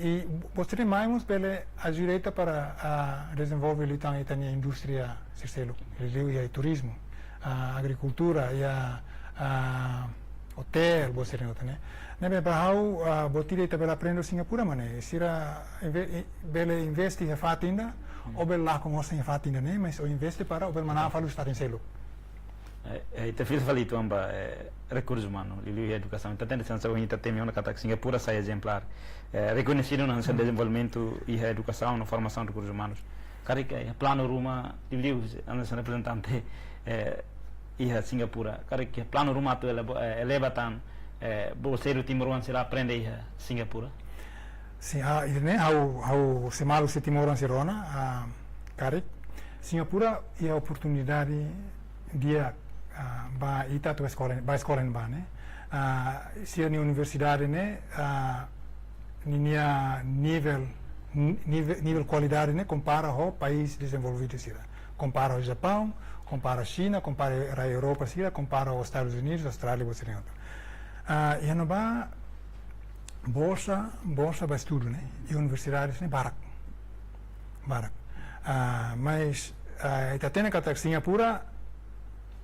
i buat sira-ne'e mai mós bele ajuda ita para, ah, dezenvolve liután ita-nia indústria sira seluk. Liuliu iha turizmu, ah, agrikultura, iha, ah, otél, buat sira-ne'e hotu ne'e. Ne'ebé ba ha'u, ah, buat ida ita bele aprende Singapura mak ne'e. Sira inve-, i-, bele investe iha fatin ida, Hmm. ó bele lakon osan iha fatin ida ne'e, mas ó investe para ó bele manán fali husi fatin seluk. Eh, eh, ita fila fali uitoan ba, eh, rekursu umanu, liuliu iha edukasaun. Ita hatene hanesan ohin ita temi ona katak Singapura sai ezemplár. Eh, rekoñesidu hanesan Hmm. dezenvolvimentu iha edukasaun no formasaun rekursus umanus. Karik, eh, planu ruma, liuliu hanesan reprezentante, eh, iha Singapura. Karik, planu ruma atu eleva, eh, eleva tan, eh, bolseiru timoroan sira aprende iha Singapura. Sin, ah, ida-ne'e ha'u, ha'u sei maluk husi timoroan sira rona, ah, karik. Singapura iha oportunidade di'ak, ah, ba ita atu eskola, ba eskola iha ne'ebá ne'e. Ah, sira-nia universidade ne'e, ah, ninia nivel, ni-, nivel, nivel kualidade ne'e kompara ho país dezenvolvidu sira. Kompara ho Japaun, kompara Xina, kompara rai Europa sira, kompara ho Estadus Unidus, Austrália, buat sira-ne'e hotu. Ah, iha ne'ebá bolsa, bolsa ba estudu ne'e, iha universidades ne'e barak. Barak. Ah, mas, ah, ita hatene katak Singapura,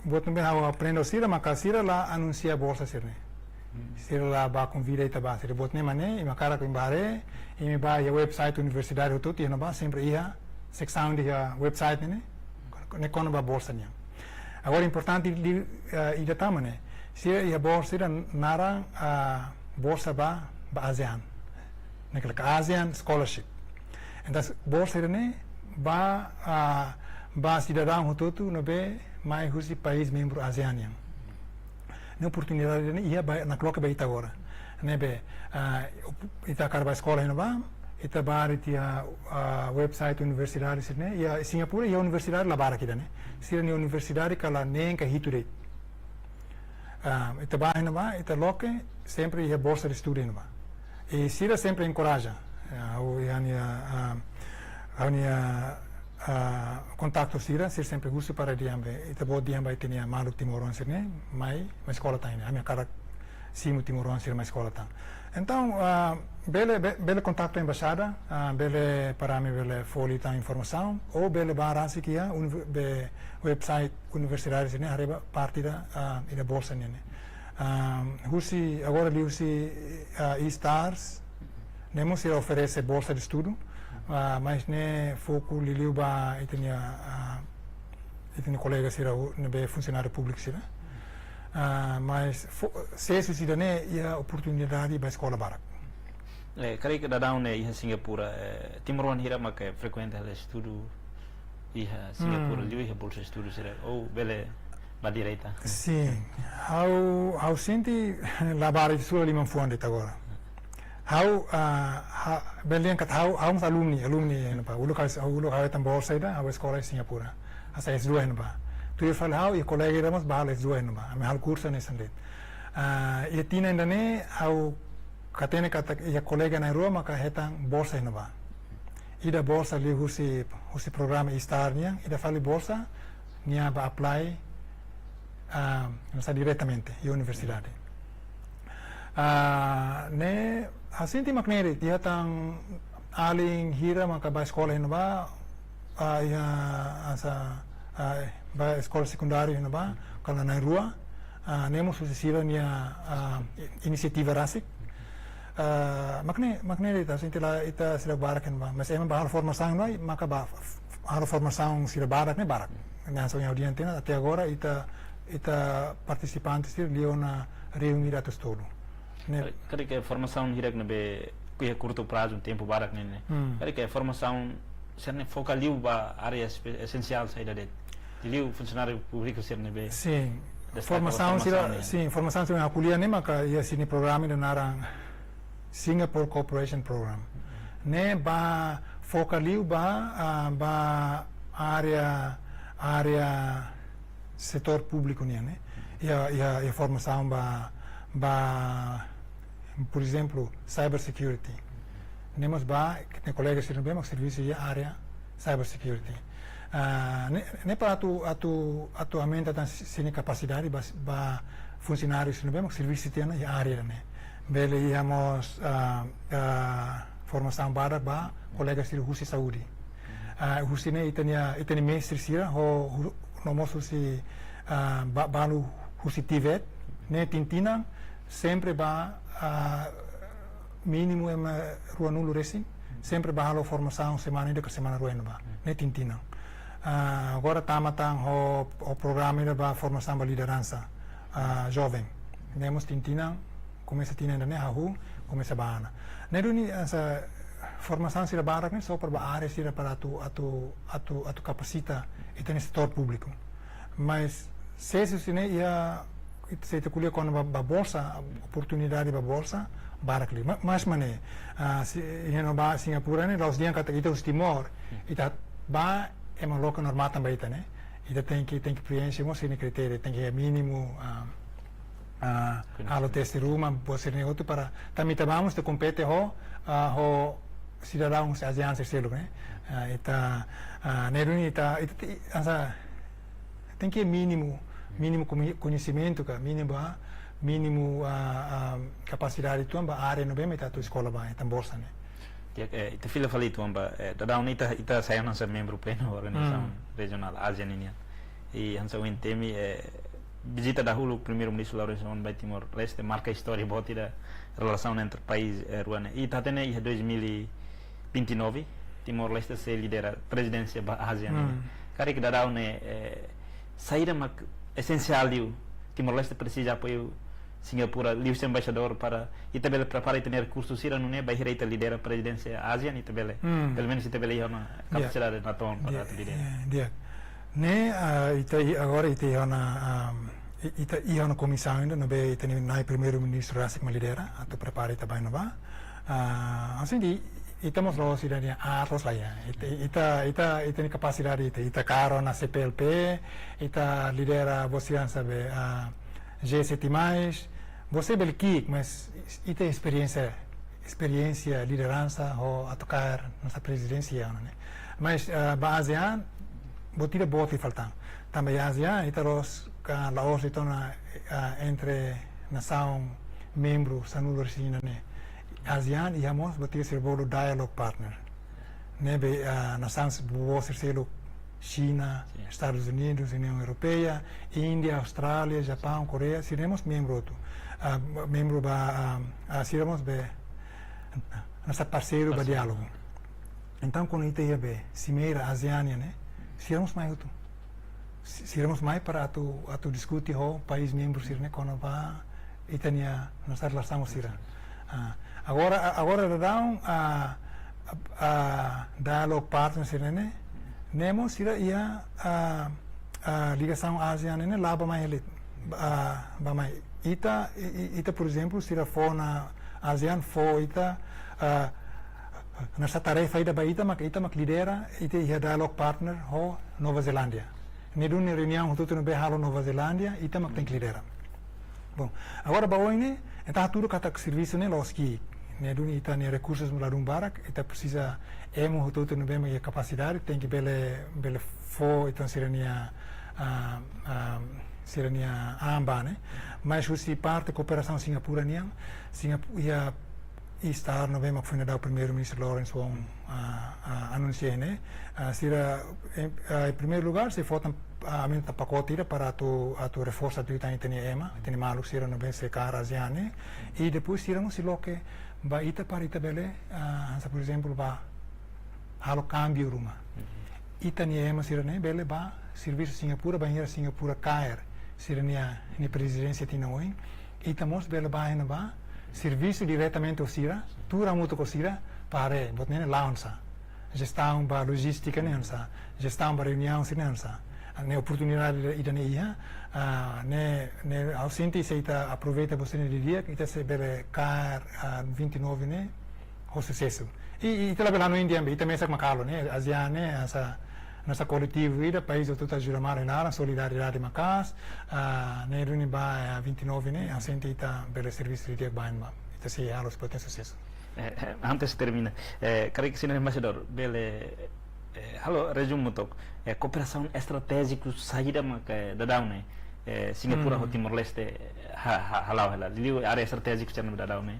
buat ne'ebé ha'u aprende ho sira, maka sira la anunsia bolsa sira-ne'e. Hmm. Sira la bá konvida ita bá, sira buat ne'e mak ne'e, imi hakarak imi bá haree, imi bá iha website universidade hotu-hotu, iha ne'ebá sempre iha seksaun ida iha website ne'e, ne'e kona-ba bolsa nian. Agora importante liu, eh, ida tan mak ne'e. Sira iha bolsa sira naran, ah, bolsa ba, ba ASEAN. Ne'e katak ASEAN Scholarship. Entaun, bolsa ida-ne'e ba, ah, ba sidadaun hotu-hotu ne'ebé mai husi país membru ASEAN nian. Ne'e oportunidade ida-ne'e iha ba, nakloke ba ita agora. Ne'ebé, ah, ita hakarak bá eskola iha ne'ebá, ita bá haree tiha, ah, website universidade sira-ne'e, iha Singapura iha universidade la barak ida-ne'e. Sira-nia universidade kala neen ka hitu de'it. Ah, ita bá iha ne'ebá, ita loke, sempre iha bolsa de estudu iha ne'ebá. I sira sempre enkoraja. Ah, ha'u-nia, ah, ha'u-nia, ah, kontaktu sira, sira sempre husu para dehan be, ita-boot dehan ba ita-nia maluk timoroan sira-ne'e, mai, mai eskola tan ne'e. Ami hakarak simu timoroan sira mai eskola tan. Entaun, ah, bele, be-, bele kontaktu embaixada, ah, bele para ami bele fó liután informasaun, ou bele bá rasik iha univ-, be website universidade sira-ne'e haree ba parte ida, ah, ida bolsa nian ne'e. Ah, husi, agora liuhusi, ah, E-Stars, ne'e mós sira oferese bolsa de estudu, ah, mas ne'e foku liuliu ba ita-nia, ah, ita-nia kolega sira hu-, ne'ebé funsionáriu públiku sira. Ah, mas fo-, sees husi ida-ne'e iha oportunidade ba eskola barak. Eh, karik daudaun ne'e iha Singapura, eh, timoroan hira mak frekuente halo estudu? iha Singapura, liu iha bolsa estudu sira, ou bele ba direta? Sin, ha'u, ha'u sente labarik sura liman fuan de'it agora. Ha'u, ah, ha, bele dehan katak ha'u, ha'u mós alumni, alumni iha ne'ebá. Uluk ha'u, uluk ha'u hetan bolsa ida, ha'u eskola iha Singapura. Hasai S dua iha ne'ebá. Tuir fali ha'u, iha kolega ida mós bá halo S dua iha ne'ebá. Ami halo kursu hanesan de'it. Ah, iha tinan ida-ne'e, ha'u hatene katak iha kolega na'in-rua maka hetan bolsa iha ne'ebá. Ida bolsa liuhusi, husi programa I-STAR nian, ida fali bolsa nia bá apply, ah, hanesan diretamente iha universidade. Ah, ne'e, ha'u sente mak ne'e de'it, iha tan alin hira maka bá eskola iha ne'ebá, ah, iha hanesan, ah, bá eskola sekundáriu iha ne'ebá, kala na'in-rua, ah, ne'e mós husi sira-nia, ah, i-, inisiativa rasik. Ah, mak ne'e, mak ne'e de'it, ha'u sente la ita seidauk barak iha ne'ebá. Mas ema bá halo formasaun iha ne'ebá, maka bá f-, f-, halo formasaun sira barak ne'e barak. Hanesan ohin ha'u dehan tiha ona, até agora ita, ita partisipante sira liu ona rihun ida atus tolu. Ne'e. Karik, karik formasaun hirak ne'ebé iha kurtu prazu, tempu barak ne'e, ne'e. Hmm. Karik formasaun sira-ne'e foka liu ba área espe-, esensiál saida de'it? Liu funsionáriu públiku sira ne'ebé. Sin. Destaka ba formasaun sira, formasaun nian. Sin, formasaun sira ha'u ko'alia ne'e maka iha sira-nia programa ida naran Singapore Cooperation Program. Ne'e bá foka liu ba, ah, ba área, área setór públiku nian, ne'e. Iha, iha, iha formasaun ba, ba, por ezemplu, cyber security. Ne'e mós ba, ne'e kolega sira ne'ebé mak servisu iha área cyber security. Ah, ne'e, ne'e para atu, atu, atu aumenta tan si-, sira-nia kapasidade ba, ba funsionáriu sira ne'ebé mak servisu tiha ona iha área ne'e. Bele iha mós, ah, ah, formasaun badak ba kolega sira husi saúde. Ah, husi ne'e ita-nia, ita-nia mestre sira ho, hu-, no mós husi, ah, ba-, balu husi TVET, ne'e tinan-tinan sempre ba, ah, mínimu ema ruanulu resin, sempre ba halo formasaun semana ida ka semana rua iha ne'ebá. Ne'e tinan-tinan. Ah, agora tama tan ho, ho programa ida ba formasaun ba lideransa, ah, joven. Ne'e mós tinan-tinan, komesa tinan ida-ne'e hahú, komesa ba ona. Ne'e duni hanesan formasaun sira barak ne'e só para ba área sira para atu, atu, atu, atu kapasita ita-nia setór públiku. Mas se husi ne'e iha, se ita ko'alia kona-ba, ba bolsa, oportunidade ba bolsa, barak liu. Ma-, mas mak ne'e, ah, se, iha ne'ebá Singapura ne'e, la'ós dehan katak ita husi Timor, ita bá ema loke normal tan ba ita ne'e. Ita tenke, tenke preenxe mós sira-nia kritéria, tenke iha mínimu, ah, ah, halo teste ruma, buat sira-ne'e hotu para, tanba ita bá mós ita kompete ho, ah, ho sidadaun husi ASEAN sira seluk ne'e. Ah, ita, ah, ne'e duni ita, ita, ita, hanesan, tenke mínimu, mínimu koñe-, koñesimentu ka, mínimu, ah, mínimu, ah, ah, kapasidade uitoan ba área ne'ebé mak ita atu eskola ba, ita bolsa ne'e. Di'ak, eh, ita fila fali uitoan ba, eh, daudaun ne'e ita, ita sai hanesan membru plenu organizasaun, hmm, rejionál ASEAN nian. I hanesan ohin temi, eh, vizita dahuluk Primeiru-Ministru Lawrence Wong ba Timor-Leste marka istória boot ida relasaun entre país, eh, rua ne'e. I ita hatene iha dois mil e vinte e nove, Timor-Leste sei lidera prezidénsia ba ASEAN nian. Hmm. Karik daudaun ne'e, eh, saida mak esensiál liu Timor-Leste presiza apoiu Singapura, liuhusi embaixadór para ita bele prepara ita-nia rekursu sira nune'e bainhira ita lidera prezidénsia ASEAN, ita bele, hmm, pelumenus ita bele iha ona, di'ak, kapasidade natoon para, di'ak, atu lidera. Eh, di'ak. Ne'e, ah, ita i-, agora ita iha ona, ah, i-, ita iha ona komisaun ida ne'ebé ita-nia Nai Primeiru-Ministru rasik mak lidera, atu prepara ita ba iha ne'ebá. Ah, hanesan dehan, ita mós la'ós ida-ne'e aat loos la iha. Ita, ita, ita, ita-nia kapasidade ita, ita kaer ona CPLP, ita lidera buat sira hanesan be, ah, G sete mais, buat sira bele ki'ik, mas ita esperiénsia, esperiénsia lideransa ho atu kaer hanesan prezidénsia ne'e. Mas, ah, ba ASEAN, buat ida boot fali tan. Tanba ASEAN, ita la'ós ka la'ós ita ona, ah, entre nasaun membru sanulu-resin-ida ne'e. ASEAN iha mós buat ida sira bolu dialogue partner. Ne'ebé, ah, nasaun boboot sira seluk, Xina, sin, Estadus Unidus, Uniaun Europeia, Índia, Austrália, Japaun, Koreia, sira mós membru hotu. Ah, membru ba, ah, ah, sira mós be, hanesan parseiru ba, parseiru, diálogu. Entaun, kuandu ita iha be simeira ASEAN ne'e, sira mós mai hotu. Si-, sira mós mai para atu, atu diskute ho país membru sira-ne'e kona-ba ita-nia hanesan relasaun ho sira. Ah, agora, a-, agora daudaun, ah, ah, dialogue partner sira-ne'e, Ne'e mós sira iha, ah, ah, ligasaun ASEAN ne'e la'o bá mai hela. Ah, bá mai. Ita, i-, i-, ita, por ezemplu, sira fó ona ASEAN fó ita, ah, hanesan tarefa ida ba ita, mak ita mak lidera, ita iha dialogue partner ho Nova Zelándia. Ne'e duni reuniaun hotu-hotu ne'ebé halo Nova Zelándia, ita mak tenke lidera. Bom, agora ba oin ne'e, entaun hatudu katak servisu ne'e la'ós ki'ik. Ne'e duni ita-nia rekursus ladún barak, ita presiza ema hotu-hotu ne'ebé mak iha kapasidade, tenke bele, bele fó, entaun sira-nia, ah, ah, sira-nia an ba ne'e. Mas husi parte kooperasaun Singapura nian, Singapu-, iha East Timor ne'ebé mak foin dadaun Primeiru-Ministru Lawrence Wong, ah, ah, anunsia ne'e. Ah, sira, em, ah, em primeiro lugar, sei fó tan, ah, aumenta pakote ida para atu, atu reforsa atu ita-nia ema, ita-nia maluk sira ne'ebé sei kaer ASEAN ne'e. I depois sira mós sei loke ba ita para ita bele, ah, hanesan, por ezemplu, bá halo kámbiu ruma. Ita-nia ema sira ne'e bele bá servisu Singapura, bainhira Singapura kaer sira-nia, nia prezidénsia tinan oin. Ita mós bele bá iha ne'ebá servisu diretamente ho sira, tuur hamutuk ho sira, para haree buat ne'e ne'e la'o oinsá. Jestaun ba lojístika ne'e oinsá, jestaun ba reuniaun sira ne'e oinsá. Ne'e oportunidade ida ne'e iha, ah, ne'e, ne'e ha'u sente se ita aproveita buat sira-ne'e didi'ak, ita sei bele kaer, ah, vinte e nove ne'e ho susesu. I, i ita labele hanoin dehan be ita mesak mak halo ne'e, ASEAN ne'e, hanesan, hanesan koletivu ida, país hotu-hotu ajuda malu iha laran, solidariedade maka'as, ah, ne'e duni ba, eh, vinte e nove ne'e, ha'u sente ita bele servisu didi'ak ba oin ba. Ita sei halo sei bele iha susesu. Eh, eh, antes termina, eh, karik sira-nia embaixadór, bele, eh, halo rezumu tok, eh, kooperasaun estratéjiku saida mak, eh, dadaun ne'e, eh, Singapura ho Timor-Leste, ha, ha, hala'o hela. Liu área estratéjiku sira-ne'e dadaun ne'e,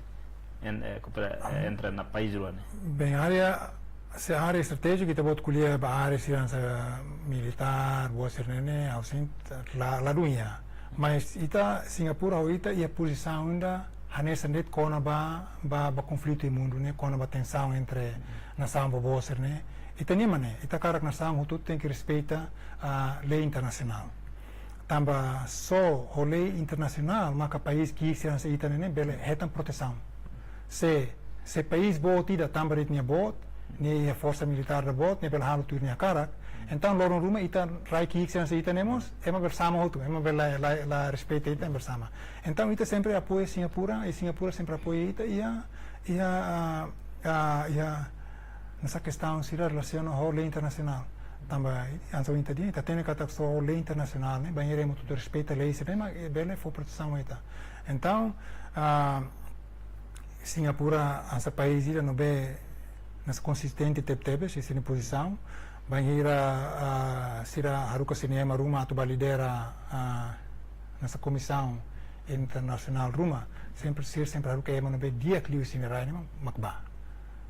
en, eh, koopera-, eh, entre ona país rua ne'e. Bem, área, se área estratéjika, ita-boot ko'alia ba área sira hanesan militár, buat sira-ne'e, ha'u sente, la, ladún iha. Mas ita, Singapura ho ita, iha pozisaun ida hanesan de'it kona-ba, ba, ba konflitu iha mundu ne'e, kona-ba tensaun entre nasaun boboot sira-ne'e. Ita-nia ema ne'e, ita hakarak nasaun hotu tenke respeita, ah, lei internasionál. Tanba só ho lei internasionál maka país ki'ik sira hanesan ita ne'e ne'e bele hetan protesaun. Se, se país boot ida tanba de'it nia boot, nia iha forsa militár ida boot, nia bele halo tuir nia hakarak. Entaun loron ruma ita rai ki'ik sira hanesan ita ne'e mós, ema bele sama hotu, ema bele la, la, la respeita ita, ema bele sama. Entaun ita sempre apoia Singapura, i Singapura sempre apoia ita, iha, iha, ah, ah, iha, hanesan kestaun sira relasiona ho lei internasionál. Tanba, hanesan ohin ita dehan, ita hatene katak só lei internasionál ne'e, bainhira ema hotu respeita lei sira-ne'e, mak, eh, bele fó protesaun ba ita. Entaun, ah, Singapura hanesan país ida ne'ebé hanesan konsistente tebetebes iha sira-nia pozisaun. Bainhira, ah, sira haruka sira-nia ema ruma atu bá lidera, ah, hanesan komisaun internasionál ruma, sempre, sira sempre haruka ema ne'ebé di'ak liu iha sira-nia rai ne'e mak, mak bá.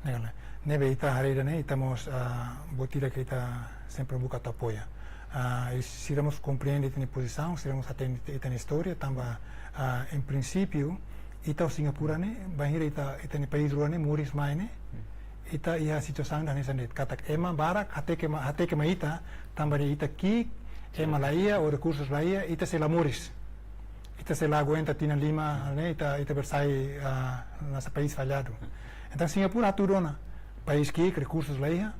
Ne'e, ne'ebé ita haree ida-ne'e, ita mós, ah, buat ida ke ita sempre buka atu apoia. Ah, i sira mós komprende ita-nia pozisaun, sira mós hatene ita, ita-nia istória, tanba, ah, em princípio, ita ho Singapura ne'e, bainhira ita, ita-nia país rua ne'e moris mai ne'e, ita iha situasaun ida hanesan de'it. Katak ema barak hateke mai, hateke mai ita, tanba dehan ita ki'ik, ema la iha, ou rekursus la iha, ita sei la moris. Ita sei la aguenta tinan lima, ne'e, ita, ita bele sai, ah, hanesan país falladu. Entaun Singapura hatudu ona, país ki'ik, rekursus la iha,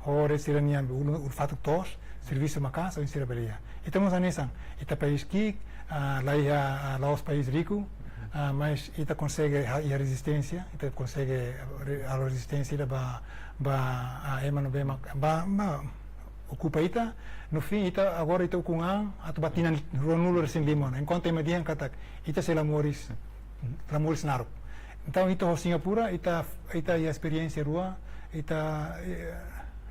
ho de'it sira-nia ulun, ulun fatuk toos, servisu maka'as, oinsá sira bele iha. Ita mós hanesan, ita país ki'ik, ah, la iha, ah, la'ós país riku, ah, mas ita konsege ha-, iha rezisténsia, ita konsege re-, halo rezisténsia ida ba, ba, ah, ema ne'ebé mak, ba, ba, okupa ita, no fim ita, agora ita ukun an, atu bá tinan ruanulu-resin-lima ona. Enkuantu ema dehan katak, ita sei la moris, la moris naruk. Entaun ita ho Singapura, ita, ita iha esperiénsia rua, ita, eh,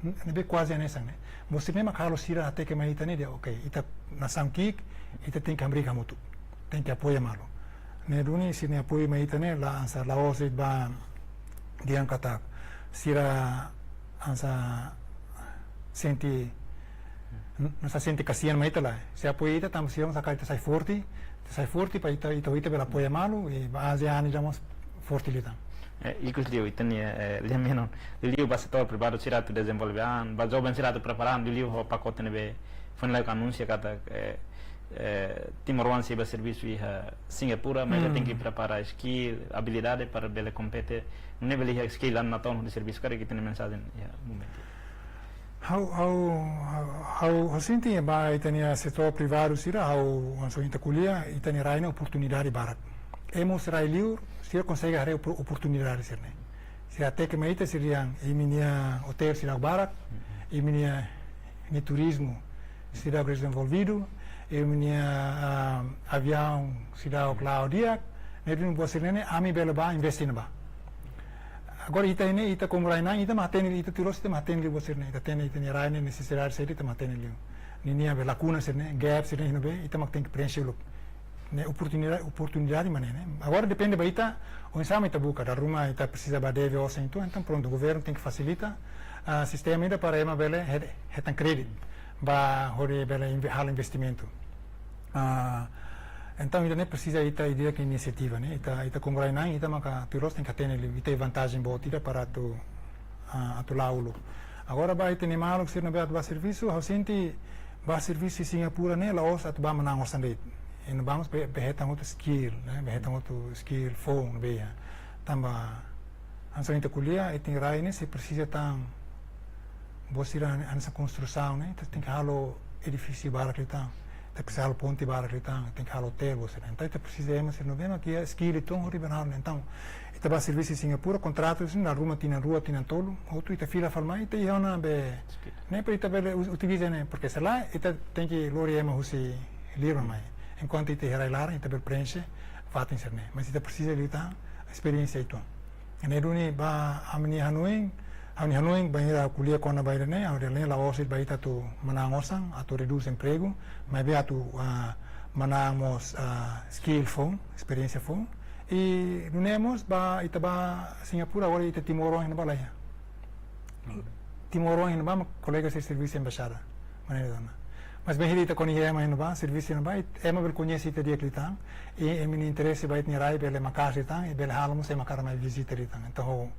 ne'ebé kuaze hanesan ne'e. Buat sira-ne'e mak halo sira hateke mai ita ne'e dehan, oke, ita nasaun ki'ik, ita tenke hamriik hamutuk. Tenke apoia malu. Ne'e duni sira-nia apoiu mai ita ne'e la hanesan la'ós de'it ba dehan katak sira hanesan sente, hanesan sente kasihan mai ita lae. Sira apoia ita tanba sira mós hakarak ita sai forte, ita sai forte para ita, ita, ita bele apoia malu, i ba ASEAN ida mós forte liután. Eh, ikus liu, ita-nia, eh, lian menon. Liuliu ba setór privadu sira atu dezenvolve an, ba joven sira atu prepara an, liuliu ho pakote ne'ebé foin la'o anunsia katak, eh, eh, timoroan sei bá servisu iha Singapura, mas ita tenke prepara skill, abilidade para bele kompete. Ne'e bele iha skill an natoon hodi servisu, karik ita-nia mensajen iha momentu. Ha'u, ha'u, ha'u, ha'u, ha'u sente ba ita-nia setór privadu sira, ha'u, hanesan ita ko'alia, ita-nia rai ne'e oportunidade barak. Ema husi rai liur, sira konsege haree opor-, oportunidade sira-ne'e. Sira hateke mai ita, sira dehan, imi-nia otél seidauk barak, imi-nia, nia turizmu seidauk dezenvolvidu, imi-nia, ah, aviaun seidauk la'o di'ak, ne'e duni buat sira-ne'e, ami bele bá investe iha ne'ebá. Agora ita ne'e, ita komu rai-na'in, ita mak hatene, ita tuir loloos, ita mak hatene buat sira-ne'e, ita hatene ita-nia rai ne'e nesesidade saida, ita mak hatene liu. Ninia be lakuna sira-ne'e, gap sira-ne'e iha ne'ebé, ita mak tenke preenxe uluk. Ne'e oportunida-, oportunidade mak ne'e, ne'e. Agora depende ba ita, oinsá mak ita buka, dala ruma ita presiza ba deve osan uitoan, entaun prontu, governu tenke fasilita, ah, sistema ida para ema bele het-, hetan kréditu, ba hodi bele inve-, halo investimentu. Ah, entaun, ida-ne'e presiza ita ida ke inisiativa, ne'e? Ita, ita komu rai-na'in, ita maka tuir loloos tenke hatene liu, ita iha vantajen boot ida para atu, ah, atu la'o uluk. Agora ba ita-nia maluk sira ne'ebé atu bá servisu, ha'u sente bá servisu iha Singapura ne'e, la'ós atu bá manán osan de'it. Iha ne'ebá mós bele, bele hetan hotu skill, ne'e? Bele hetan hotu skill foun ne'ebé iha. Tanba hanesan ita ko'alia, ita-nia rai ne'e sei presiza tan buat sira hanesan konstrusaun, ne'e? Ita tenke halo edifísiu barak liután. Ita presiza halo ponte barak liután, tenke halo otél, buat sira. Entaun ita presiza ema sira ne'ebé mak iha skill uitoan hodi bele halo. Entaun ita bá servisu iha Singapura, kontratu sira dala ruma tinan rua, tinan tolu, hotu ita fila fali mai, ita iha ona be, ne'e, para ita bele u-, utiliza ne'e, porke se lae ita tenke lori ema husi liur mai. Enkuantu ita iha rai-laran, ita bele preenxe fatin sira-ne'e. Mas ita presiza liután esperiénsia uitoan. Ne'e duni ba ami-nia hanoin, ami-nia hanoin bainhira ko'alia kona-ba ida-ne'e, ha'u dehan ne'e la'ós ba ita atu manán osan, atu redús empregu, maibé atu, ah, manán mós, ah, skill foun, esperiénsia foun. I nune'e mós ba ita bá Singapura, agora ita timoroan iha ne'ebá la iha. Timoroan iha ne'ebá mak kolega sira servisu iha embaixada. Maneira dona. Mas bainhira ita ko'alia ema iha ne'ebá, servisu iha ne'ebá, ema bele koñese ita di'ak liután, i ema-nia interese ba ita-nia rai bele maka'as liután, i bele halo mós ema hakarak mai vizita liután. Entaun,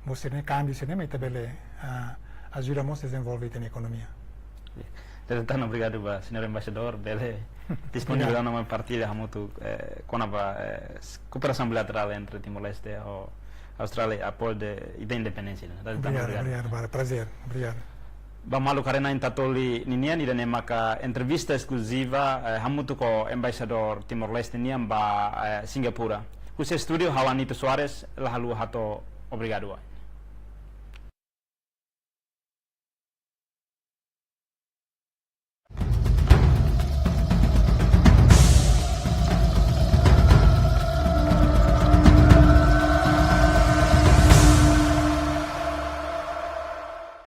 buat sira-ne'e, kámbiu sira-ne'e, mak ita bele, ah, ajuda mós dezenvolve ita-nia ekonomia. Entaun, obrigadu ba señór embaixadór, bele disponível. Obrigadu. Ona mai partilla hamutuk, eh, kona-ba, eh, s-, kooperasaun bilaterál entre Timor-Leste ho Austrália, após de, ita independénsia, ne'e? Entaun, obrigadu, obrigadu. Obrigadu, para, prazér. Obrigadu. Ba maluk haree-na'in Tatoli ninian, ida-ne'e maka entrevista eskluziva, eh, hamutuk ho embaixadór Timor-Leste nian ba, eh, Singapura. Husi estúdiu, ha'u Anito Soares, la haluha hato'o obrigadu.